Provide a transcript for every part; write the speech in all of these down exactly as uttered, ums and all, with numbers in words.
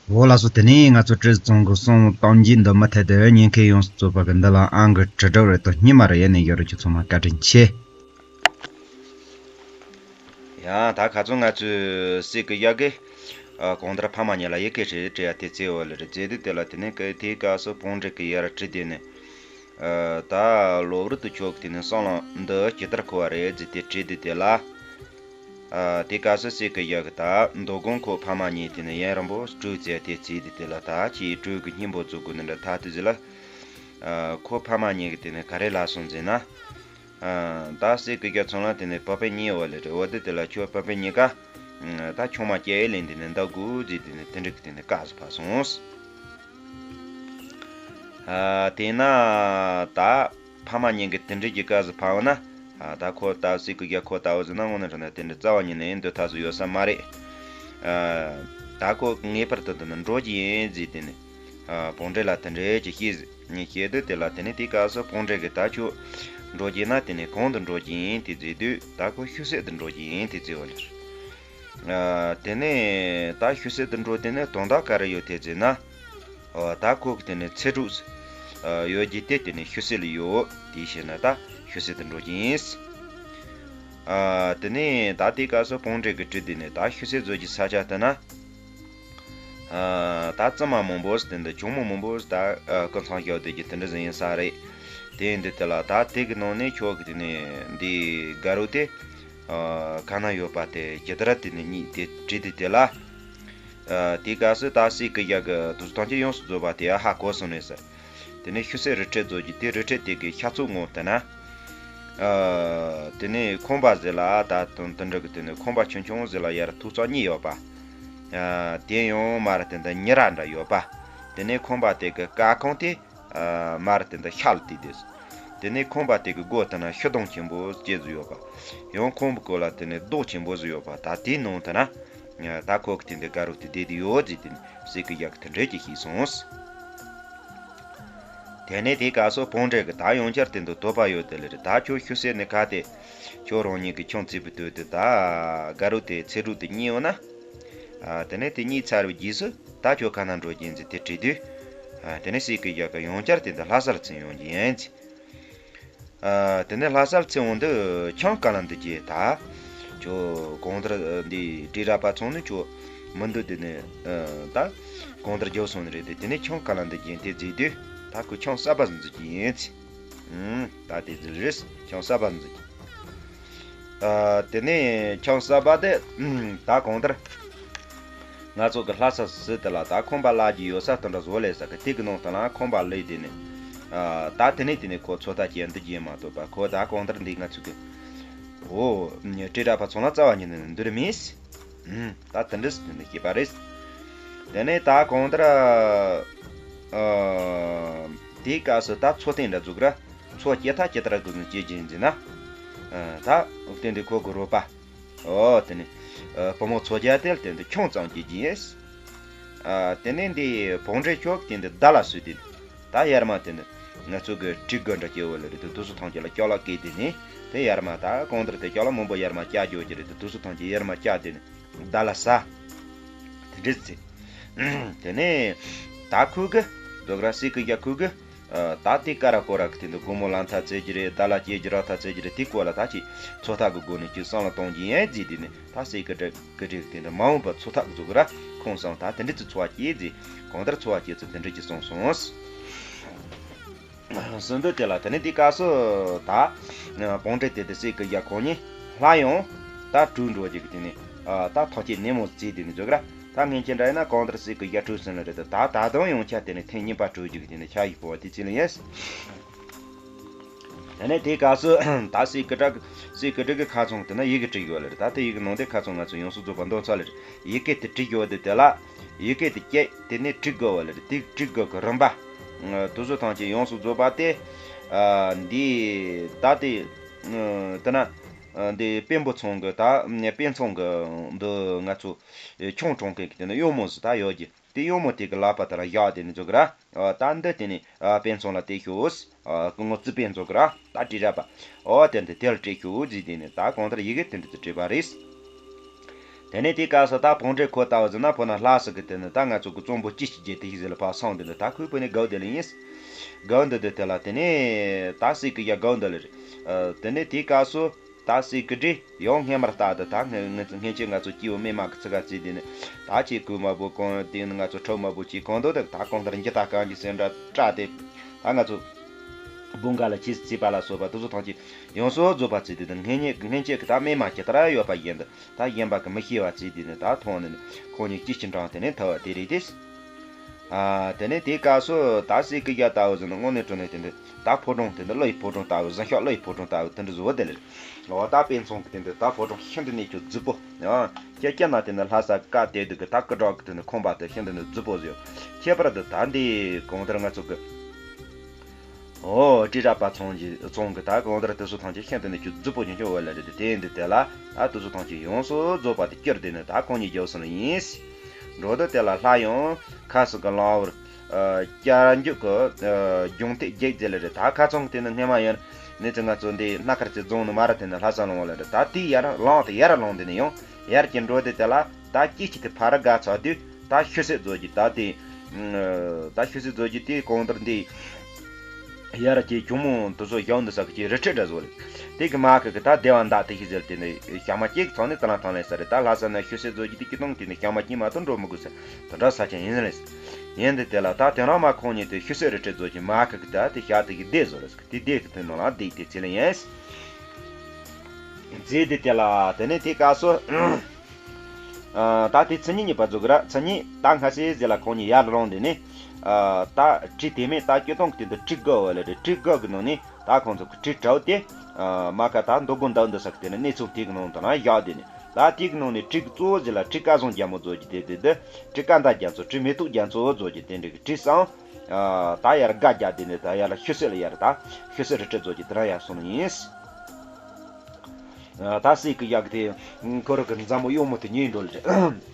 འོ་ལགས་སོ། དེ་ནས་ང་ཚོ་བཀྲས་མཐོང་གི་གསུང་གཏམ་རྒྱུད་འདི་མུ་མཐུད་དུ་ཉན་མཁན་ཡོངས་སུ་རྫོགས་པ་གི་འདི་ལ་ཨང་གི་དྲིལ་བསྒྲགས་རེ་དང་སྙེ་མ་རེ་ཡེ་ནས་ཡོད་རེད། ཁྱེད་ཚང་མ་བཀའ་དྲིན་ཆེ། ཡང་ད་ཁ་ཚོན་ང་ཚོས་སྲས་ཀྱི་ཡ་གི་གང་ལྟར་ཕ་མ་གཉིས་ལ་ཡི་གེ་ཞིག་སྤྲད་ཡ་དེ་བརྩི་བ་ལ་རེད། བརྩི་དུས་དེ་ལ་དེ་ནས་ཀི་དེའི་སྐབས་སུ་བོང་འདྲེ་གི་ཡར་བྲིས་དེ་ནས། ད་གློ་བུར་དུ་ཁྱོད་ཀྱི་དེ་ནས་སྲང་ལམ་འདི་ཇི་ལྟར་འཁོར་བ་རེད་ཟེར་དེ་དྲིས་དུས་དེ་ལ། དེ་སྐབས་སུ་སྲས་ཀྱི་ཡ་གི་ད་མདོ་དགོང་ཁོ་ཕ་མ་གཉིས་དེ་ནས་ཡུན་རིང་པོ་སྤྲོས་ཚེ་དེ་བརྩིས་དུས་དེ་ལ་ད་ཁྱེད་སྤྲོས་ཀྱི་སྙིང་པོ་རྫོགས་དགོས་ནི་འདྲ་ཐ་དུས་ཟེར་ལ། ཁོ་ཕ་མ་གཉིས་ཀྱི་དེ་ནས་ག་རེ་ལབ་སོང་ཟེར་ན། ད་སྲས་ཀྱི་རྒྱ་ཚང་ལ་དེ་ནས་བུ་སྤུན་གཉིས་ཡོད་ལེ་རེད། འོ་དེ་དེ་ལ་ཁྱོད་བུ་སྤུན་གཉིས་ཀ་ད་ཆུང་མ་སྐྱེ་ལེན་དེ་ནས་འདའ་དགོས་ཟེར་དེ་ནས་དེ་འདྲ་གི་དེ་ནས་བཀའ་ཟིག་ཕབ་སོང་། དེས་ན་ད་ཕ་མ་གཉིས་ཀྱི་དེ་འདྲ་གི་བཀའ་ཟིག་ཕབ་ན། ད་ཁོ་ད་སྲས་ཀྱི་རྒྱ་ཁོ་ལྟ་བུ་ཟིག་ན་དངོས་གནས་དྲང་གནས་དེ་འདྲ་རྩ་བ་ཉིད་ནས་འདོད་ཐག་ཟིག་ཡོད་ས་མ་རེད། ད་ཁོ་ངེས་པར་དུ་འདི་ནས་འགྲོ་རྒྱུ་ཡིན་ཟེར་དེ་ནས། བོང་འདྲེ་ལ་དེ་འདྲའི་ཅིག་བཤད་ཟིག་ངས་བཤད་དུས་དེ་ལ་དེ་ནས་དེའི་སྐབས་སུ་བོང་འདྲེ་གིས་ད་ཁྱོད་འགྲོ་རྒྱུ་ན་དེ་ནས་གང་དུ་འགྲོ་རྒྱུ་ཡིན་དེ་བརྗོད་དུས་ད་ཁོ་ཤུལ་གསེབ་ཏུ་འགྲོ་རྒྱུ་ཡིན་དེ་བརྗོད་པ་ལ། དེ་ནས་ད་ཤུལ་གསེབ་ཏུ་འགྲོ་དེ་ནས་དོན་དག་ག་རེ་ཡོད་དེ་བརྗོད་ན། ད་ཁོ་གི་དེ་ནས་ཚེ་སྲོག་ཡོད་རྒྱུ་དེ་དེ་ནས་ཤུལ་གསེབ་ལ་ཡོད་དེ་བཤད་ན་ད་ཤུལ་གསེབ་ཏུ་འགྲོ་རྒྱུ་ཡིན། དེ་ནས་ད་དེའི་སྐབས་སུ་བོང་འདྲེ་གིས་དྲིས་དེ་ནས་ད་ཤུལ་གསེབ་བཟོ་རྒྱུ་ས་ཆ་དེ་ན། ད་བཙུན་མ་མང་པོ་ཟིག་དེ་འདི་ཆུང་མ་མང་པོ་ཟིག་ད་ཀུན་ཚང་ཞོག་བསྡད་ཀྱི་དེ་འདྲ་ཟིག་ཡིན་ས་རེད། དེ་ཡིན་དུས་དེ་ལ་ད་དེ་གི་ནང་ནས་ཁྱོད་ཀྱི་དེ་ནས་འདི་དགའ་རོགས་དེ་ག་ན་ཡོད་པ་དེ་ཇི་ལྟར་དེ་ནས་རྙེད་དེ་དྲིས་དུས་དེ་ལ། དེའི་སྐབས་སུ་ད་སྲས་ཀྱི་ཡ་གི་དུས་ཚོད་ཐམས་ཅད་ཡོངས་སུ་རྫོགས་པ་དེ་ཧ་གོ་སོང་ནས་ཟེར། དེ་ནས་ཤུལ་གསེབ་རི་ཁྲོད་རྫོགས་ཀྱི་དེ་རི་ཁྲོད་དེ་གི་ཤར་ཕྱོགས་ངོས་དེ་ན། དེ་ནས་ཁང་པ་ཟིག་ལ་ད་དུང་དེ་འདྲ་གི་དེ་ནས་ཁང་པ་ཆུང་ཆུང་ཟིག་ལ་ཡར་ཐོག་བརྩེགས་གཉིས་ཡོད་པ། དེ་ཡང་མར་དེ་འདྲ་ཉེ་ར་འདྲ་ཡོད་པ། དེ་ནས་ཁང་པ་དེ་གི་ཀ་ཁང་དེ་མར་དེ་འདྲ་ཤར་ལ་བལྟས་ཏེ། དེ་ནས་ཁང་པ་དེ་གི་སྒོ་དེ་ན་ཤིང་སྡོང་ཆེན་པོ་སྐྱེས་བཟོ་ཡོད་པ། ཡང་ཁང་པའི་སྐོར་ལ་དེ་ནས་རྡོ་ཆེན་པོ་ཟིག་ཡོད་པ། ད་དེའི་ནང་དེ་ན། ད་ཁོ་གི་དེ་འདི་དགའ་རོགས་དེ་བསྡད་དེ་ཡོད་ཟེར་དེ་ནས་སྲས་ཀྱི་ཡ་གིས་དེ་འདྲ་ཅིག་བཤད་སོང་། དེ་ནས་དེའི་སྐབས་སུ་བོང་འདྲེ་གིས་ད་ཡང་བསྐྱར་དེ་འདི་དོགས་པ་ཡོད་དེ་ལེ་རེད། ད་ཁྱོད་ཤུལ་གསེབ་ནས་ག་དེ་ཁྱོད་རང་ཉིད་ཀྱི་ཆང་བཙིར་བུ་དོད་དེ་ད་དགའ་རོགས་དེ་ཚེ་སྲོག་དེ་རྙེད་ཡོང་ན། དེ་ནས་དེ་རྙེད་ཚར་བའི་རྗེས་སུ་ད་ཁྱོད་ག་ན་འགྲོ་རྒྱུ་ཡིན་ཟེར་དེ་དྲིས་དུས། དེ་ནས་སྲས་ཀྱི་ཡ་གིས་ཡང་བསྐྱར་དེ་འདི་ལྷ་སར་འཚོལ་ཡོང་རྒྱུ་ཡིན་ཟེར། དེ་ནས་ལྷ་སར་འཚོལ་འོང་དུས་ཆང་ག་ལ་འདི་རྒྱུ་ད། ཁྱོད་གང་ལྟར་འདི་སྤྲེལ་ར་པ་ཚང་ནི་ཁྱོད་མི་འདུག་དེ་ནས་ད་གང་ལྟར་རྒྱུགས་སོང་ནི་རེད་དེ། དེ་ནས་ཆང་ག་ལ་འདི་རྒྱུ་དེ་བརྗོད་དུས་ད་ཁོས་ཆང་གསར་པ་ཟིག་འཛུལ་རྒྱུ་ཡིན་ཟེར། ད་དེ་ཟིག་རེད། ཆང་གསར་པ་འཛུལ་རྒྱུ། དེ་ནས་ཆང་གསར་པ་དེ་ད་གང་ལྟར། ང་ཚོ་གི་ལྷ་ས་ཟིག་དེ་ལ་ད་ཁང་པ་གླ་རྒྱུ་ཡོད་ས་དེ་འདྲ་བཟོ་ལས་ས་གི་དེ་གི་ནང་དེ་ལ་ཁང་པ་གླས་དེ་ནས། ད་དེ་ནས་དེ་ནས་ཁོ་ཚོད་ལྟ་བྱེད་འདི་རྒྱུ་མ་གཏོགས་པ་ཁོ་ད་གང་ལྟར་འདི་ང་ཚོ་གི། འོ། སྤྲེལ་ར་པ་ཚང་ལ་རྩ་བ་ཉིད་ནས་འདུལ་མེད། ད་དེ་འདྲ་ཟིག་དེ་ནས་བཤད་པ་རེད། དེ་ནས་ད་གང་ལྟར། དེའི་སྐབས་སུ་ད་མཚོ་རྟེན་འདྲ་བཙུགས་ར། མཚོ་སྐྱེ་ཐག་ཅི་ལྟར་དགོས་ནས་སྐྱེ་རྒྱུ་ཡིན་ཟེར་ན། ད་བརྟེན་ཏེ་ཁོ་གི་རོགས་པ། ཨོ་དེ་ནི། བུ་མོ་མཚོ་རྒྱལ་དེ་ལ་དེ་འདི་ཆང་ཙམ་བྱེད་ཀྱི་ཡིན། དེ་ནས་འདི་བོང་འདྲེ་ཁྱོད་དེ་འདི་བདག་ལ་གསོས་ཏེ། ད་ཡར་མ་དེ་འདི་ང་ཚོ་གི་གྲི་དགུ་འདྲ་སྐྱེ་བོ་ལ་རེད་དེ་དུས་སུ་ཐང་ཅིག་ལ་སྐྱོག་ལ་བཀལ་དེ་ནི་དེ་ཡར་མ་ད་གང་ལྟར་དེ་སྐྱོག་ལ་མང་པོ་ཡར་མ་བཀྱག་རྒྱུ་གི་རེད་དེ་དུས་སུ་ཐང་ཅིག་ཡར་མ་བཀྱག་དེ་ནི་བདག་ལ་ཟ། དེ་འདྲ་ཟེར། དེ་ནས་ད་ཁོ་གི་རྡོ་ག་ར་སྲས་ཀྱི་ཡ་ཁོ་གི་ད་དེ་ཀ་ར་ཀོ་ར་གི་དེ་འདི་དགོང་མོ་ལངས་ཐག་བཅད་རྒྱུ་རེད། ད་ལ་སྐྱེ་རྒྱུ་རག་ཐག་བཅད་རྒྱུ་རེད། དེ་སྐོར་ལ་ད་ཅིག་ཚོད་ལྟ་གི་སྒོ་ནས་ཅིག་བསམ་བློ་གཏོང་རྒྱུ་ཡིན་ཟེར་དེ་ནས་ད་སྲས་ཀྱི་གྲི་གི་གྲི་དེ་འདི་མ་འོངས་པ་ཚོད་ལྟ་གི་བཟོ་གི་ར་ཁོང་སང་ད་དེ་འདྲ་ཅིག་འཚོ་བ་སྐྱེལ་ཟེར། གང་ལྟར་འཚོ་བ་སྐྱེལ་ཚུལ་དེ་འདྲ་ཅིག་གསུངས་སོང་། སྲིན་པོ་དེ་ལ་དེ་ནས་དེ་སྐབས་སུ་ད་བོང་འདྲེ་དེ་དེ་སྲས་ཀྱི་ཡ་ཁོ་གཉིས་སླར་ཡང་ད་བྲོས་འགྲོ་རྒྱུ་གི་དེ་ནས་ད་ཐག་ཆོད་ནན་མོ་བརྩིས་དེ་ནས་བཟོ་གི་ར། ད་ངན་ཁྱེད་འདྲ་ཡིན་ན་གང་ལྟར་སྲས་ཀྱི་ཡ་བྲོས་ཟིན་ལ་རེད་དེ་ད་ད་དུང་ཡང་ཆ་དེ་ནས་ཐེངས་གཉིས་པ་བྲོས་རྒྱུ་གི་དེ་ནས་ཆ་ཡིག་པོ་བ་དེ་ཅི་ལ་ཡིན། དེ་ནས་དེའི་སྐབས་སུ་ད་སྲས་ཀྱི་གྲི་སྲས་ཀྱི་གྲི་གི་ཁ་ཚང་དེ་ན་ཡི་གེ་བྲིས་ཡོད་ལ་རེད། ད་དེ་ཡི་གེ་ནང་དེ་ཁ་ཚང་ང་ཚོ་ཡོངས་སུ་རྫོགས་པ་འདོན་ཚར་ལ་རེད། ཡི་གེ་དེ་བྲིས་ཡོད་དེ་དེ་ལ་ཡི་གེ་དེ་བསྐྱལ་དེ་ནས་བྲིས་དགོས་བ་ལ་རེད། དེ་བྲིས་དགོས་གི་རིམ་པ་དུས་ཚོད་ཐམས་ཅད་ཡོངས་སུ་རྫོགས་པ་དེ་འདི་ད་དེ་དེ་ན་འདི་དཔོན་པོ་ཚང་གི་ད་དཔོན་ཚང་གི་འདི་ང་ཚོ་ཆང་འཐུང་མཁན་གི་དེ་ན་གཡོག་མོ་ཟིག་ད་ཡོད་ཀྱི། དེ་གཡོག་མོ་དེ་གི་ལག་པ་དེ་ལ་བཞག་དེ་ནི་འཇོག་གི་ར། ད་འདི་དེ་ནི་དཔོན་ཚང་ལ་སྟེར་ཤོག་ངོ་ཙི་དཔོན་ཚང་གི་ར་ད་བྲིས་ར་པ། ཨོ་དེ་འདི་དེ་ལ་སྤྲད་ཤོག་ཟེར་དེ་ནི་ད་གང་ལྟར་ཡི་གེ་དེ་འདྲ་དེ་བྲིས་པ་རེད། དེ་ནས་དེའི་སྐབས་སུ་ད་བོང་འདྲེ་ཁོ་ལྟ་བུ་ཟེར་ན་ཕོ་ན་ལྷ་སུ་གི་དེ་ནི་ད་ང་ཚོ་གི་བཙོན་པོ་ཅི་ཞིག་བརྒྱབ་དེ་ཞིག་ཟེར་ལ་ཕར་སོང་དེ་ནི་ད་ཁོའི་བུ་ནི་དགའ་བོ་དེ་ལ་ཡིན། དགའ་བོ་འདི་དེ་དེ་ལ་དེ་ནས་ད་སྲས་ཀྱི་ཡ་དགའ་བོ་འདི་ལ་རེད། དེ་ནས་དེའི་སྐབས་སུ་ད་སྲས་ཀྱི་འདྲེ་ཡང་སྔས་མར་ལྟ་དུ་ད་ངས་ངས་ངས་ཁྱེད་ང་ཚོ་སྐྱེ་བོ་སྨན་མ་གི་ཚིག་ག་བརྩིས་དེ་ནི་ད་ཁྱེད་གོས་དམར་པོ་གང་དེ་ནི་ང་ཚོ་ཁྲབ་དམར་པོ་ཅིག་གང་འདོད་དེ་ད་གང་ལྟར་འགྱུར་ད་གང་གི་སེམས་འདྲ་སྐྲག་དེ་ད་ང་ཚོ་བུང་ག་ལ་ཁྱེད་བརྩིས་པ་ལ་སོགས་པ་དེ་ཚོ་ཐམས་ཅད་ཡོངས་སུ་རྫོགས་པ་བརྩིས་དེ་དེ་ངས་ངས་ཁྱེད་ཀྱི་ད་སྨན་མ་ཇི་ལྟར་ཡོད་པ་ཡིན་དུ། ད་གཞན་པ་གི་མི་ཤེས་པ་བརྩིས་དེ་ནི་ད་མཐོང་ནས་ནི་ཁོང་གཉིས་སྐྱིད་ཅིང་འབྲང་དེ་ནས་ཐལ་བ་དེ་རེད་དེ། ཨ་དེ་ནས་དེའི་སྐབས་སུ་ད་སྲས་ཀྱི་ཡ་ལྟ་བུ་ཟེར་ན་དངོས་གནས་དྲང་གནས་དེ་འདི་ད་ཕོ་བྲང་དེ་འདི་ཀླུ་ཡི་ཕོ་བྲང་ལྟ་བུ་གཟིམ་ཤག་ཀླུ་ཡི་ཕོ་བྲང་ལྟ་བུ་དེ་འདྲ་བཟོ་བ་དེ་ལས། འོ་ད་དཔེ་མཚོན་གི་དེ་འདི་ད་ཕོ་བྲང་ཤིན་ཏུ་ནས་ཀྱང་རྫིག་པོ། ཨ་ཁྱེད་ཀྱི་ན་དེ་ནི་ལྷ་ས་བཀའ་དེ་འདི་གི་ད་སྐུ་དྲག་གི་དེ་ནི་ཁང་པ་དེ་ཤིན་ཏུ་ནས་རྫིག་པོ་བཟོས། ཁྱད་པར་དུ་ད་འདི་གང་ལྟར་ང་ཚོ་གི་ཨོ་ཀྲི་ར་པ་ཚང་གི་ཚང་གི་ད་གང་ལྟར་དེ་ཚོ་ཐམས་ཅད་ཤིན་ཏུ་ནས་ཀྱང་རྫིག་པོ་ཆུང་ཆུང་བ་ལ་རེད་དེ་དེ་འདི་དེ་ལ་ད་དེ་ཚོ་ཐམས་ཅད་ཡོངས་སུ་རྫོགས་པ་དེ་བསྐྱུར་དེ་ནི་ད་ཁོང་གཉིས་རྒྱབ་སོང་ཡིན། འགྲོ་དུ་དེ་ལ་སླར་ཡང་ཁ་སུ་གི་ལང་བར་བསྐྱར་འཇུག་གི་སྦྱོང་ཐེངས་བརྒྱད་མཛད་ལ་རེད། ད་ཁ་ཚང་གི་དེ་ནི་སྔས་མ་ཡང་ནི་ཚེ་ང་ཚོ་འདི་སྣ་ཁར་ཚེ་རྫོང་ནི་མ་ར་དེ་ནི་ལྷ་ས་ལང་བ་ལ་རེད། ད་དེ་ཡར་ལང་དེ་ཡར་ལང་དེ་ནི་ཡང་ཡར་གྱི་འགྲོ་དེ་དེ་ལ་ད་སྐྱིད་ཀྱི་དེ་ཕ་ར་དགའ་ཚ་དུས་ད་ཤུ་སེ་རྫོགས་ཀྱི་ད་དེ། ད་ཤུ་སི་རྫོགས་ཀྱི་དེའི་གོང་ལྟར་འདི། ཡར་གྱི་གྱོང་མོ་དུ་ཚོ་ཞང་འདི་ས་གི་རི་ཁྲོད་འདྲ་བཟོ་ལེ། དེ་གི་མ་གི་གི་ད་སྡེ་བ་འདག་དེ་ཤི་ཟེར་དེ་ནི་ཞག་མ་གཅིག་ཚང་ནི་ཏི་ལང་ཐང་ལེ་ས་རེད། ད་ལྷ་ས་ན་ཤུ་སི་རྫོགས་ཀྱི་དེ་ཀྱི་སྟོང་དེ་ནི་ཞག་མ་གཅིག་མ་གཏོགས་འགྲོ་མི་དགོས་ཟེར། དེ་འདྲ་ས་ཆ་ཡིན་ཟེར་ལེ། ཡིན་དེ་དེ་ལ་ད་དེ་རང་མ་ཁོང་ཉིད་དེ་ཤུ་སི་རི་ཁྲོད་རྫོགས་ཀྱི་མ་གི་གི་ད་དེ་ཞག་དེ་གི་སྡེ་བཟོ་ལེ་ས་གི་དེ་སྡེ་གི་དེ་ནང་ལ་སྡེ་དེ་ཚེ་ལེ་ཡིན། རྫས་དེ་དེ་ལ་དེ་ནི་དེ་སྐབས་སུ། ཨ་ད་དེ་ཚེ་ཉིན་གཉིས་པ་འཛུགས་ར་ཚེ་ཉིན་ད་ང་སྲས་ཟེར་ལ་ཁོང་གཉིས་ཡར་ལོང་དེ་ནི། ཨ་ད་གྲི་དེ་མེད་ད་སྐྱོ་སྟོང་གི་དེ་འདི་གྲི་དགའ་བ་ལ་རེད། གྲི་དགའ་གི་ནང་ནི་ད་ཁོང་ཚོ་གི་གྲི་དྲའོ་དེ། ཨ་མ་ཁ་ད་མདོ་དགོན་འདའ་འདི་ས་གི་དེ་ནི་གནས་ཚུལ་དེ་གི་ནང་དུ་ན་བཞག་དེ་ནི་ད་དེ་གི་ནང་ནི་གྲི་གི་གཙོ་བོ་ཟེར་ལ་གྲི་སྐལ་བཟང་རྒྱ་མོ་རྫོགས་ཀྱི་དེ་དེ་འདི་གྲི་སྐལ་མདའ་རྒྱ་མཚོ་གྲི་མེ་ཏོག་རྒྱ་མཚོ་རྫོགས་ཀྱི་དེ་འདྲ་གི་གྲི་སང་། ཨ་ད་ཡར་སྒ་རྒྱ་དེ་ནི་ད་ཡར་ལ་ཤུ་སེ་ལ་ཡར་ད་ཤུ་སེ་རི་ཁྲོད་རྫོགས་ཀྱི་དེ་རང་ཡར་སོང་ནི་ཡིན། ད་སྲས་ཀྱི་ཡག་དེ་ཁོ་རང་གི་མཛའ་མོ་གཡོག་མོ་དེ་ཉིད་འགྲོ་ལེ།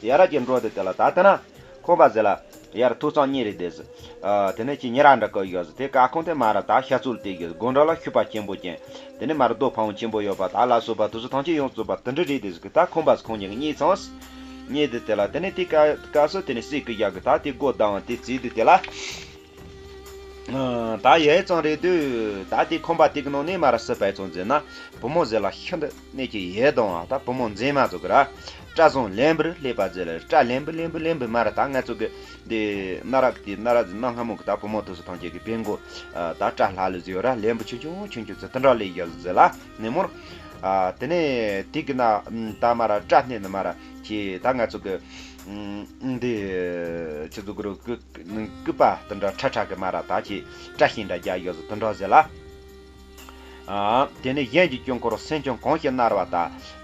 ཡ་ར་ཅན་འགྲོ་དེ་དེ་ལ་ད་ལྟ་ན་ཁོང་པ་ཟེར་ལ་ཡར་ཐུག་ཚང་གཉིས་རེད་དེ་ཟེར། དེ་ནས་ཀྱི་ཉེ་ར་འདྲ་གི་ཡོད་ཟེར། དེ་ཀ་ཁོང་དེ་མ་ར་ད་ཤ་ཚུལ་དེ་ཡོད་དགོན་གྲྭ་ལ་ཤུ་པ་ཆེན་པོ་ཅན། དེ་ནས་མ་ར་རྡོ་ཕ་བོང་ཆེན་པོ་ཡོད་པ་ད་ལ་སོ་པ་དུ་སུ་ཐང་ཆེན་ཡོངས་རྫོགས་པ་དེ་འདྲ་རེད་དེ་ཟེར་གི་ད་ཁོང་པ་ཁོང་གཉིས་གཉིས་ཚང་། གཉིས་དེ་དེ་ལ་དེ་ནས་དེ་ཀ་ཀ་སོ་དེ་ནས་སྲས་ཀྱི་ཡག་གི་ད་དེ་སྒོ་བསྡམས་དེ་བརྩིས་དེ་དེ་ལ། ད་ཡའི་ཙང་རེད་དུས་ད་དེ་ཁོམ་པ་དེ་གི་ནང་ནས་མ་ར་སི་པའི་ཚོང་ཟེར་ན་བུ་མོ་ཟེར་ལ་ཤིན་ཏུ་གནས་ཀྱི་ཡས་དང་ད་བུ་མོ་མཛེས་མ་ཚོ་གི་ར་སྐྲ་བཟང་ལེན་པར་སླེབས་པ་ཟེར་ལ་སྐྲ་ལེན་པར་ལེན་པར་ལེན་པར་མ་ར་ད་ང་ཚོ་གི་འདི་ན་ར་གི་དེ་ན་ར་ཟེར་ན་སྔ་མོ་གི་ད་བུ་མོ་དུ་སུ་ཐང་ཆེ་གི་བེན་གོ་ད་སྐྲ་ལྷ་ལ་ཟེར་ཡོད་ར་ལེན་པར་ཆུང་ཆུང་ཆུང་ཆུང་ཚེ་དེ་འདྲ་ལས་ཡོད་ཟེར་ལ་ནི་མོར་དེ་ནས་དེ་གི་ན་ད་མ་ར་སྐྲ་སྣེ་ནི་མ་ར་ཁྱེད་ད་ང་ཚོ་གི་འདི་ཆུ་ཚོད་དགུ་རུ་གི་སྐུད་པ་དེ་འདྲ་ཁྲ་ཁྲ་གི་མ་ར་ད་ཅི་བཀྲ་ཤིས་འདྲ་རྒྱག་ཡོད་ཟེར་དེ་འདྲ་ཟེར་ལ། ཨ་དེ་ནས་གཞན་གྱི་དཀྱིལ་འཁོར་སེམས་ཅན་གང་ཞིག་མནར་བ་ལྟ་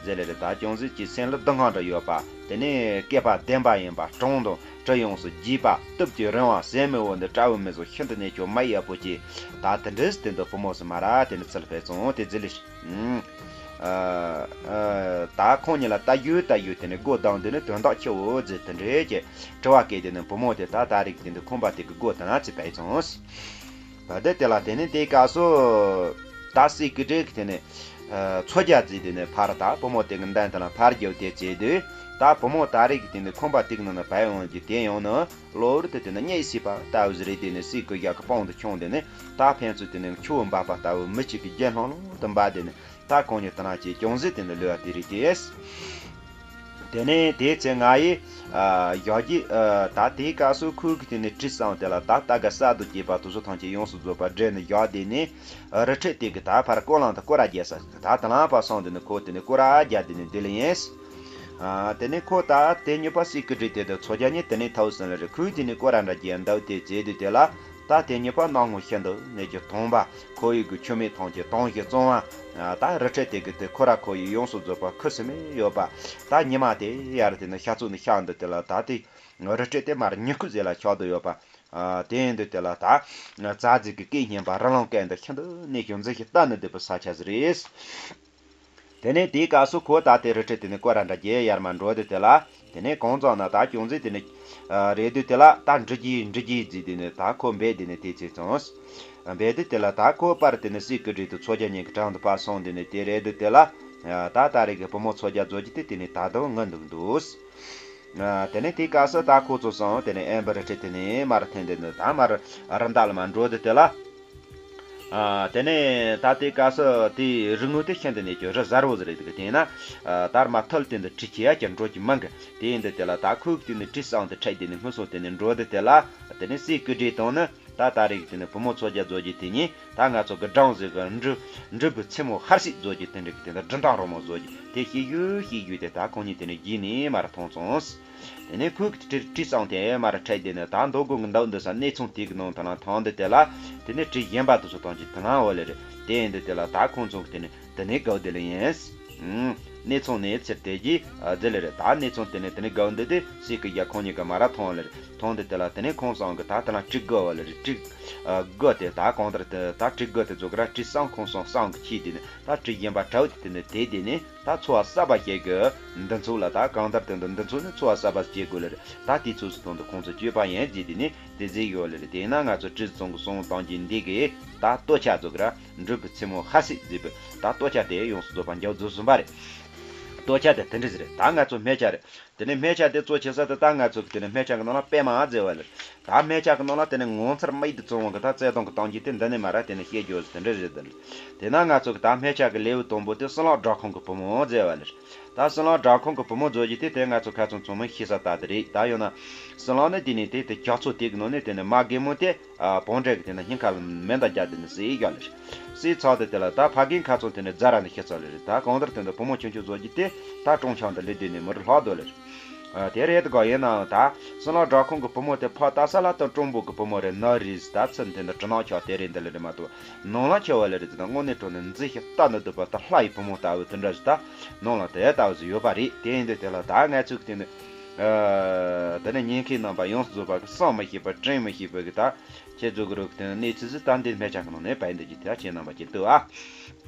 ཟེར་ལེ་རེད། ད་ཅུང་ཟད་ཀྱི་སེམས་ལ་སྡུག་བསྔལ་འདྲ་ཡོད་པ་དེ་ནས་སྐེད་པ་ལྡེམ་པ་ཡིན་པ་གྲང་དང་དྲི་ཡོངས་སུ་རྒྱས་པ་སྟོབས་ཀྱི་རིང་བ་ཟས་མི་འོ་འདི་སྐྲ་བོ་མི་བཟོ་ཤིན་ཏུ་ནས་ཀྱང་མ་ཡག་པོ་ཅིག་ད་དེ་འདྲས་དེ་འདི་བུ་མོ་སུ་མ་ར་དེ་ནས་ཚུལ་ཕེ་ཙང་དེ་ཟེར་ལེ་ཤི། ཨ་ཨ་ད་ཁོང་གཉིས་ལ་ལྟ་རྒྱུ་ལྟ་རྒྱུ་དེ་ནི་སྒོ་བསྡམས་དེ་ནི་དོན་དག་ཆེ་བོ་ཟེར་དེ་འདྲའི་གི་དྲི་བ་སྐད་དེ་ནི་བུ་མོ་དེ་ད་ད་རིག་དེ་འདི་ཁོམ་པ་དེ་གི་སྒོ་དེ་ན་ཚེ་བས་ཙང་། ད་དེ་དེ་ལ་དེ་ནི་དེའི་སྐབས་སུ་ད་སྲས་ཀྱི་སྒྲས་ཀྱི་དེ་ནི་མཚོ་རྒྱ་རྫི་དེ་ནི་ཕར་ད་བུ་མོ་དེ་གི་འདན་དེ་ལ་ཕར་རྒྱབ་དེ་བྱས་དུས་ད་བུ་མོ་ད་རིག་དེ་ནི་ཁོམ་པ་དེ་གི་ནང་ན་བས་འོང་གི་དེ་ཡང་ནི་གློ་བུར་དུ་དེ་ནི་གཉིད་སད་པ་ལྟ་བུ་ཟེར་རེད། དེ་ནི་སྲས་ཀྱི་ཡག་གི་པང་དུ་ཁྱོང་དེ་ནི་ད་ཕན་ཚུན་དེ་ནི་ཆུ་བོ་འབབ་པ་ལྟ་བུ་མི་གཅིག་གི་རྒྱན་ལྷང་ལྷང་དུ་འབབ་དེ་ནི། ད་ཁོང་གཉིས་དེ་ན་ཅིག་ཅུང་ཟད་དེ་ནི་ལུས་པ་དེ་རིགས་དེས། དེ་ནས་དེའི་ཚེ་ང་ཡིས་ཨ་ཞག་གི་ཨ་ད་དེའི་སྐབས་སུ་ཁོའི་གི་དེ་ནི་དྲི་བསམ་དེ་ལ་ད་ལྟ་ག་ས་དུ་སྐྱེས་པ་དུ་སུ་ཐང་ཆེ་ཡོངས་སུ་རྫོགས་པ་འདྲེ་ནི་ཞག་དེ་ནི་རི་ཁྲོད་དེ་གི་ད་ཕར་སྐོར་ལང་དུ་སྐོར་ར་རྒྱས་ས་ད་དེ་ལང་པ་སོང་དེ་ནི་ཁོ་དེ་ནི་སྐོར་ར་རྒྱས་དེ་ནི་དེ་ལ་ཡིན། ཨ་དེ་ནི་ཁོ་ད་དེ་ཉི་པ་སྲས་ཀྱི་སྒྲས་དེ་དུ་མཚོ་རྒྱ་ནི་དེ་ནི་ཐའུ་སན་ལ་རི་ཁོའི་དེ་ནི་སྐོར་ར་འདྲ་རྒྱས་འདའ་དེ་བྱེད་དུས་དེ་ལ། ད་དེ་ཉི་པ་སྣང་ངོ་ཤིན་ཏུ་ནས་ཀྱི་དྭངས་པ་ཁོ་ཡི་གི་ཆུ་མིག་ཐང་གི་དྭངས་ཤིང་གཙང་བ། ད་རི་ཁྲོད་དེ་གི་དེ་ཁོ་ར་ཁོ་ཡི་ཡོངས་སུ་རྫོགས་པ་ཁུ་སིམ་མེ་ཡོད་པ། ད་ཉི་མ་དེ་ཡར་དེ་ནི་ཤར་ཕྱོགས་ནས་ཤར་འདི་དེ་ལ་ད་དེ་རི་ཁྲོད་དེ་མར་ཉི་ཁུ་ཟེར་ལ་ཆགས་བསྡད་ཡོད་པ། དེ་ཡིན་དུས་དེ་ལ་ད་རྩྭ་རྫི་གི་སྐད་སྙན་པ་རི་ལུང་སྐད་འདི་ཤིན་ཏུ་ནས་ཀྱང་མཛེས་ཤིང་ལྟ་ནི་བདེ་པོ་ས་ཆ་ཟིག་རེད། དེ་ནས་དེའི་སྐབས་སུ་ཁོ་ད་དེ་རི་ཁྲོད་དེ་ནས་སྐོར་ར་འདྲ་རྒྱས་ཡར་མར་འགྲོ་དེ་དེ་ལ། དེ་ནས་གང་ཙམ་ན་ད་ཅུང་ཟད་དེ་ནས་རེད་དུས་དེ་ལ་ད་འབྲི་རྒྱུའི་འབྲི་རྒྱུའི་རྫི་དེ་ནས་ད་ཁོ་འབད་དེ་ནས་དེ་ཚེ་ཙང་། འབད་དེ་དེ་ལ་ད་ཁོ་པར་དེ་ནས་སྲས་ཀྱི་སྒྲས་དུ་མཚོ་རྒྱ་ཉིན་གྱི་གྲང་དུ་ཕར་སོང་དེ་ནས་དེ་རེད་དུས་དེ་ལ་ ད་ད་རེས་ཀྱི་བུ་མོ་ཚོ་རྒྱ་མཛོད་ཀྱི་དེ་དེ་ནས་ད་དུང་ངུ་འདུག་འདུག་དེ་ནས་དེའི་སྐབས་སུ་ད་ཁོ་ཚོ་སོང་དེ་ནས་ཨེམ་བར་ཁྲིད་དེ་ནས་མར་འཐེན་དེ་འདུག་ད་མར་རི་འདབས་ལ་མར་འགྲོ་དེ་དེ་ལ། ཨ། དེ་ནས་ད་ལྟའི་སྐབས་སུ་དེའི་རི་ངོས་དེ་ཤིན་ཏུ་ནས་ཀྱི་རི་གཟར་བོ་ཟིག་རེད་འདུག་དེས་ན། ཨ། ད་མ་ཐུལ་དེ་འདི་གྲི་ཁྱེར་ཡ་ཀྱང་འགྲོ་གི་མང་གི་དེ་ཡིན་དུས་དེ་ལ་ད་ཁོས་དེ་ནི་གྲི་བསྲངས་ཏེ་ཁྲིད་དེ་ནི་སྔོན་སོང་དེ་ནི་འགྲོ་དེ་དེ་ལ། དེ་ནི་སྲས་སྐུ་བགྲེས་དང་ནི་ད་ད་རེས་དེ་ནི་བུ་མོ་ཚོ་རྒྱ་མཛོད་ཀྱི་དེ་ཉིད་ད་ང་ཚོ་གི་སྦྲང་ཟིག་གི་འབྲུ་འབྲུ་བུ་མཚན་མོ་ཤར་སྲིད་མཛོད་ཀྱི་དེ་འདྲ་གི་དེ་འདྲ་འབྲི་འདང་རོ་མོ་མཛོད་ཀྱི་དེ་ཤེས་ཡུལ་ཤེས་ཡུལ་དེ་ད་ཁོང་གཉིས་དེ་ནི་རྗེས་ནས་མར་མཐོང་སོང་། དེ་ནས་ཁོས་གྲི་གྲི་བསྲངས་ཏེ་མར་ཁྲིད་དེ་ནི་ད་མདོ་དགོན་གྱི་མདོ་འདི་ས་གནས་ཚང་དེ་གི་ནང་དུ་ལ་ཐོན་དེ་དེ་ལ། དེ་ནས་གྲི་གཞན་པ་དེ་ཚོ་བཏང་གི་དེ་ལ་འོ་ལེ་རེད། དེ་ཡིན་དུས་དེ་ལ་ད་ཁོང་ཚོ་གི་དེ་ནས་དེ་ནས་དགའ་བདེ་ལེ་ཡིན། གནས་ཚང་ནས་ཚེ་དེ་གྱིས་བདེ་ལེ་རེད། ད་གནས་ཚང་དེ་ནས་དེ་ནས་དགའ་བདེ་དེ་སྲས་སྐུ་རྒྱལ་ཁོང་གཉིས་ཀ་མར་ཐོན་ལེ་རེད། ཐོན་དེ་དེ་ལ་དེ་ནས་ཁོང་ཚང་གི་ད་དེ་ལ་གྲི་དགོ་བ་ལེ་རེད། གྲི་དགོ་དེ་ད་གང་ལྟར་དེ་ད་གྲི་དགོ་དེ་ཚོ་གི་ར་གྲི་བསྲངས་ཁོང་ཚང་བསྲངས་གི་ཁྱིས་དེ་ནས་ད་གྲི་གཞན་པ་གྲའུ་དེ་དེ་ནས་དེ་དེ་ནས། ད་འཚོ་བ་གསར་པ་ཞིག་གི་འདི་ཚོ་ལ་ད་གང་ལྟར་དུ་འདི་འདི་ཚོ་ནི་འཚོ་བ་གསར་པ་བྱེད་དགོས་ལེ་རེད། ད་དུས་ཚོད་སུ་ཐོན་དུ་ཁོང་ཚོ་སྤྱོད་པ་ཡིན་བརྗེད་དེ་ནི་དེ་ཟིག་ཡོད་ལེ་རེད། དེས་ན་ང་ཚོ་གྲི་བཙོང་གི་སོང་བཏང་གི་འདི་གི་ད་ལྟོ་ཆ་ཚོ་གི་ར་འབྲུ་བུ་མཚན་མོ་ཧ་སི་ཟིག་བུ་ད་ལྟོ་ཆ་དེ་ཡོངས་སུ་རྫོགས་པ་འཇའ་རྫོགས་ཟིན་པ་རེད། ལྟོ་ཆ་དེ་དེ་འདྲ་ཟིག་རེད། ད་ང་ཚོ་སྨད་ཆ་རེད། དེ་ནས་སྨད་ཆ་དེ་གཙོ་ཆེ་ས་དེ་ད་ང་ཚོ་གི་དེ་ནས་སྨད་ཆ་གི་ནང་ལ་པད་མ་ཟེར་བ་ལེ་རེད། ད་སྨད་ཆ་གི་ནང་ལ་དེ་ནས་ངོ་མཚར་མི་ཡི་དུ་བཙོང་བ་གི་ད་བརྩེ་དུང་གི་གཏམ་རྒྱུད་དེ་འདི་ནས་མ་ར་དེ་ནས་བཤད་རྒྱུ་ཟིག་དེ་འདྲ་རེད་དེ། དེ་ན་ང་ཚོ་གི་ད་སྨད་ཆ་གི་ལེའུ་དང་པོ་དེ་བསམ་གླང་སྦྲ་ཁང་གི་བུ་མོ་མཛད་པ་ལེར། ད་བསམ་གླང་སྦྲ་ཁང་གི་བུ་མོ་མཛད་རྒྱུ་དེ་དེ་ང་ཚོ་ཁ་ཚང་ཚང་མས་ཤེས་ས་ད་དེ་རེད། ད་ཡང་ན་བསམ་གླང་ནི་དེ་ནས་དེ་དེ་ཇག་ཚོ་དེ་གི་ནང་ནས་དེ་ནས་མ་རྒན་མོ་དེ་བོང་འདྲེ་གི་དེ་ནས་སྙིང་ཁ་མེ་མདའ་བརྒྱབ་དེ་ནས་བསད་ཡོད་ལེར། བསད་ཚར་དེ་དེ་ལ་ད་ཕ་རྒན་ཁ་ཚང་དེ་ནས་རྫ་ར་ནས་ཤི་ཚར་ལེ་རེད། ད་གང་ལྟར་དེ་འདྲ་བུ་མོ་ཆུང་ཆུང་མཛད་རྒྱུ་དེ་ད་གྲོང་ཆོག་འདི་ལས་དེ་ནས་མི་རུ་ལྷག་སྡོད་ལེར། ཨ། དེ་རེད་དགོས་ཡིན་ནའང་ད་བསམ་གླང་སྦྲ་ཁང་གི་བུ་མོ་དེ་ཕ་ལྟ་ས་ལ་ད་སྤྲང་པོ་གི་བུ་མོ་རེད། ན་རེད་ད་ཚུལ་དེ་འདི་གྲི་ནག་ཆགས་དེ་རེད་འདི་ལ་རེད་མ་གཏོགས་ནང་ལ་ཆེ་བ་ལ་རེད། དེ་ད་དངོས་གནས་དྲང་གནས་མཛེས་ཤིང་ལྟ་ན་སྡུག་པ་ད་ལྷ་ཡི་བུ་མོ་ལྟ་བུ་དེ་འདྲ་ཞིག་ད་ནང་ལ་དེ་ལྟ་བུ་ཞིག་ཡོད་པ་རེད། དེ་ཡིན་དུས་དེ་ལ་ད་ང་ཚོས་དེ་ནི་ཨ། དེ་ནི་ཉན་མཁན་རྣམ་པ་ཡོངས་སུ་རྫོགས་པ་གི་བསམ་མི་ཤེས་པ་དྲན་མི་ཤེས་པ་གི་ད་ཁྱེད་ཚོ་གི་རོགས་དེ་ནི་གནས་ཚུལ་ཟིག་ད་འདི་སྨད་ཆ་གི་ནང་ནས་བས་འདི་ཀྱི་དེ་ཁྱེད་རྣམ་པ་ཀྱིས་ལྟོས་ཨ།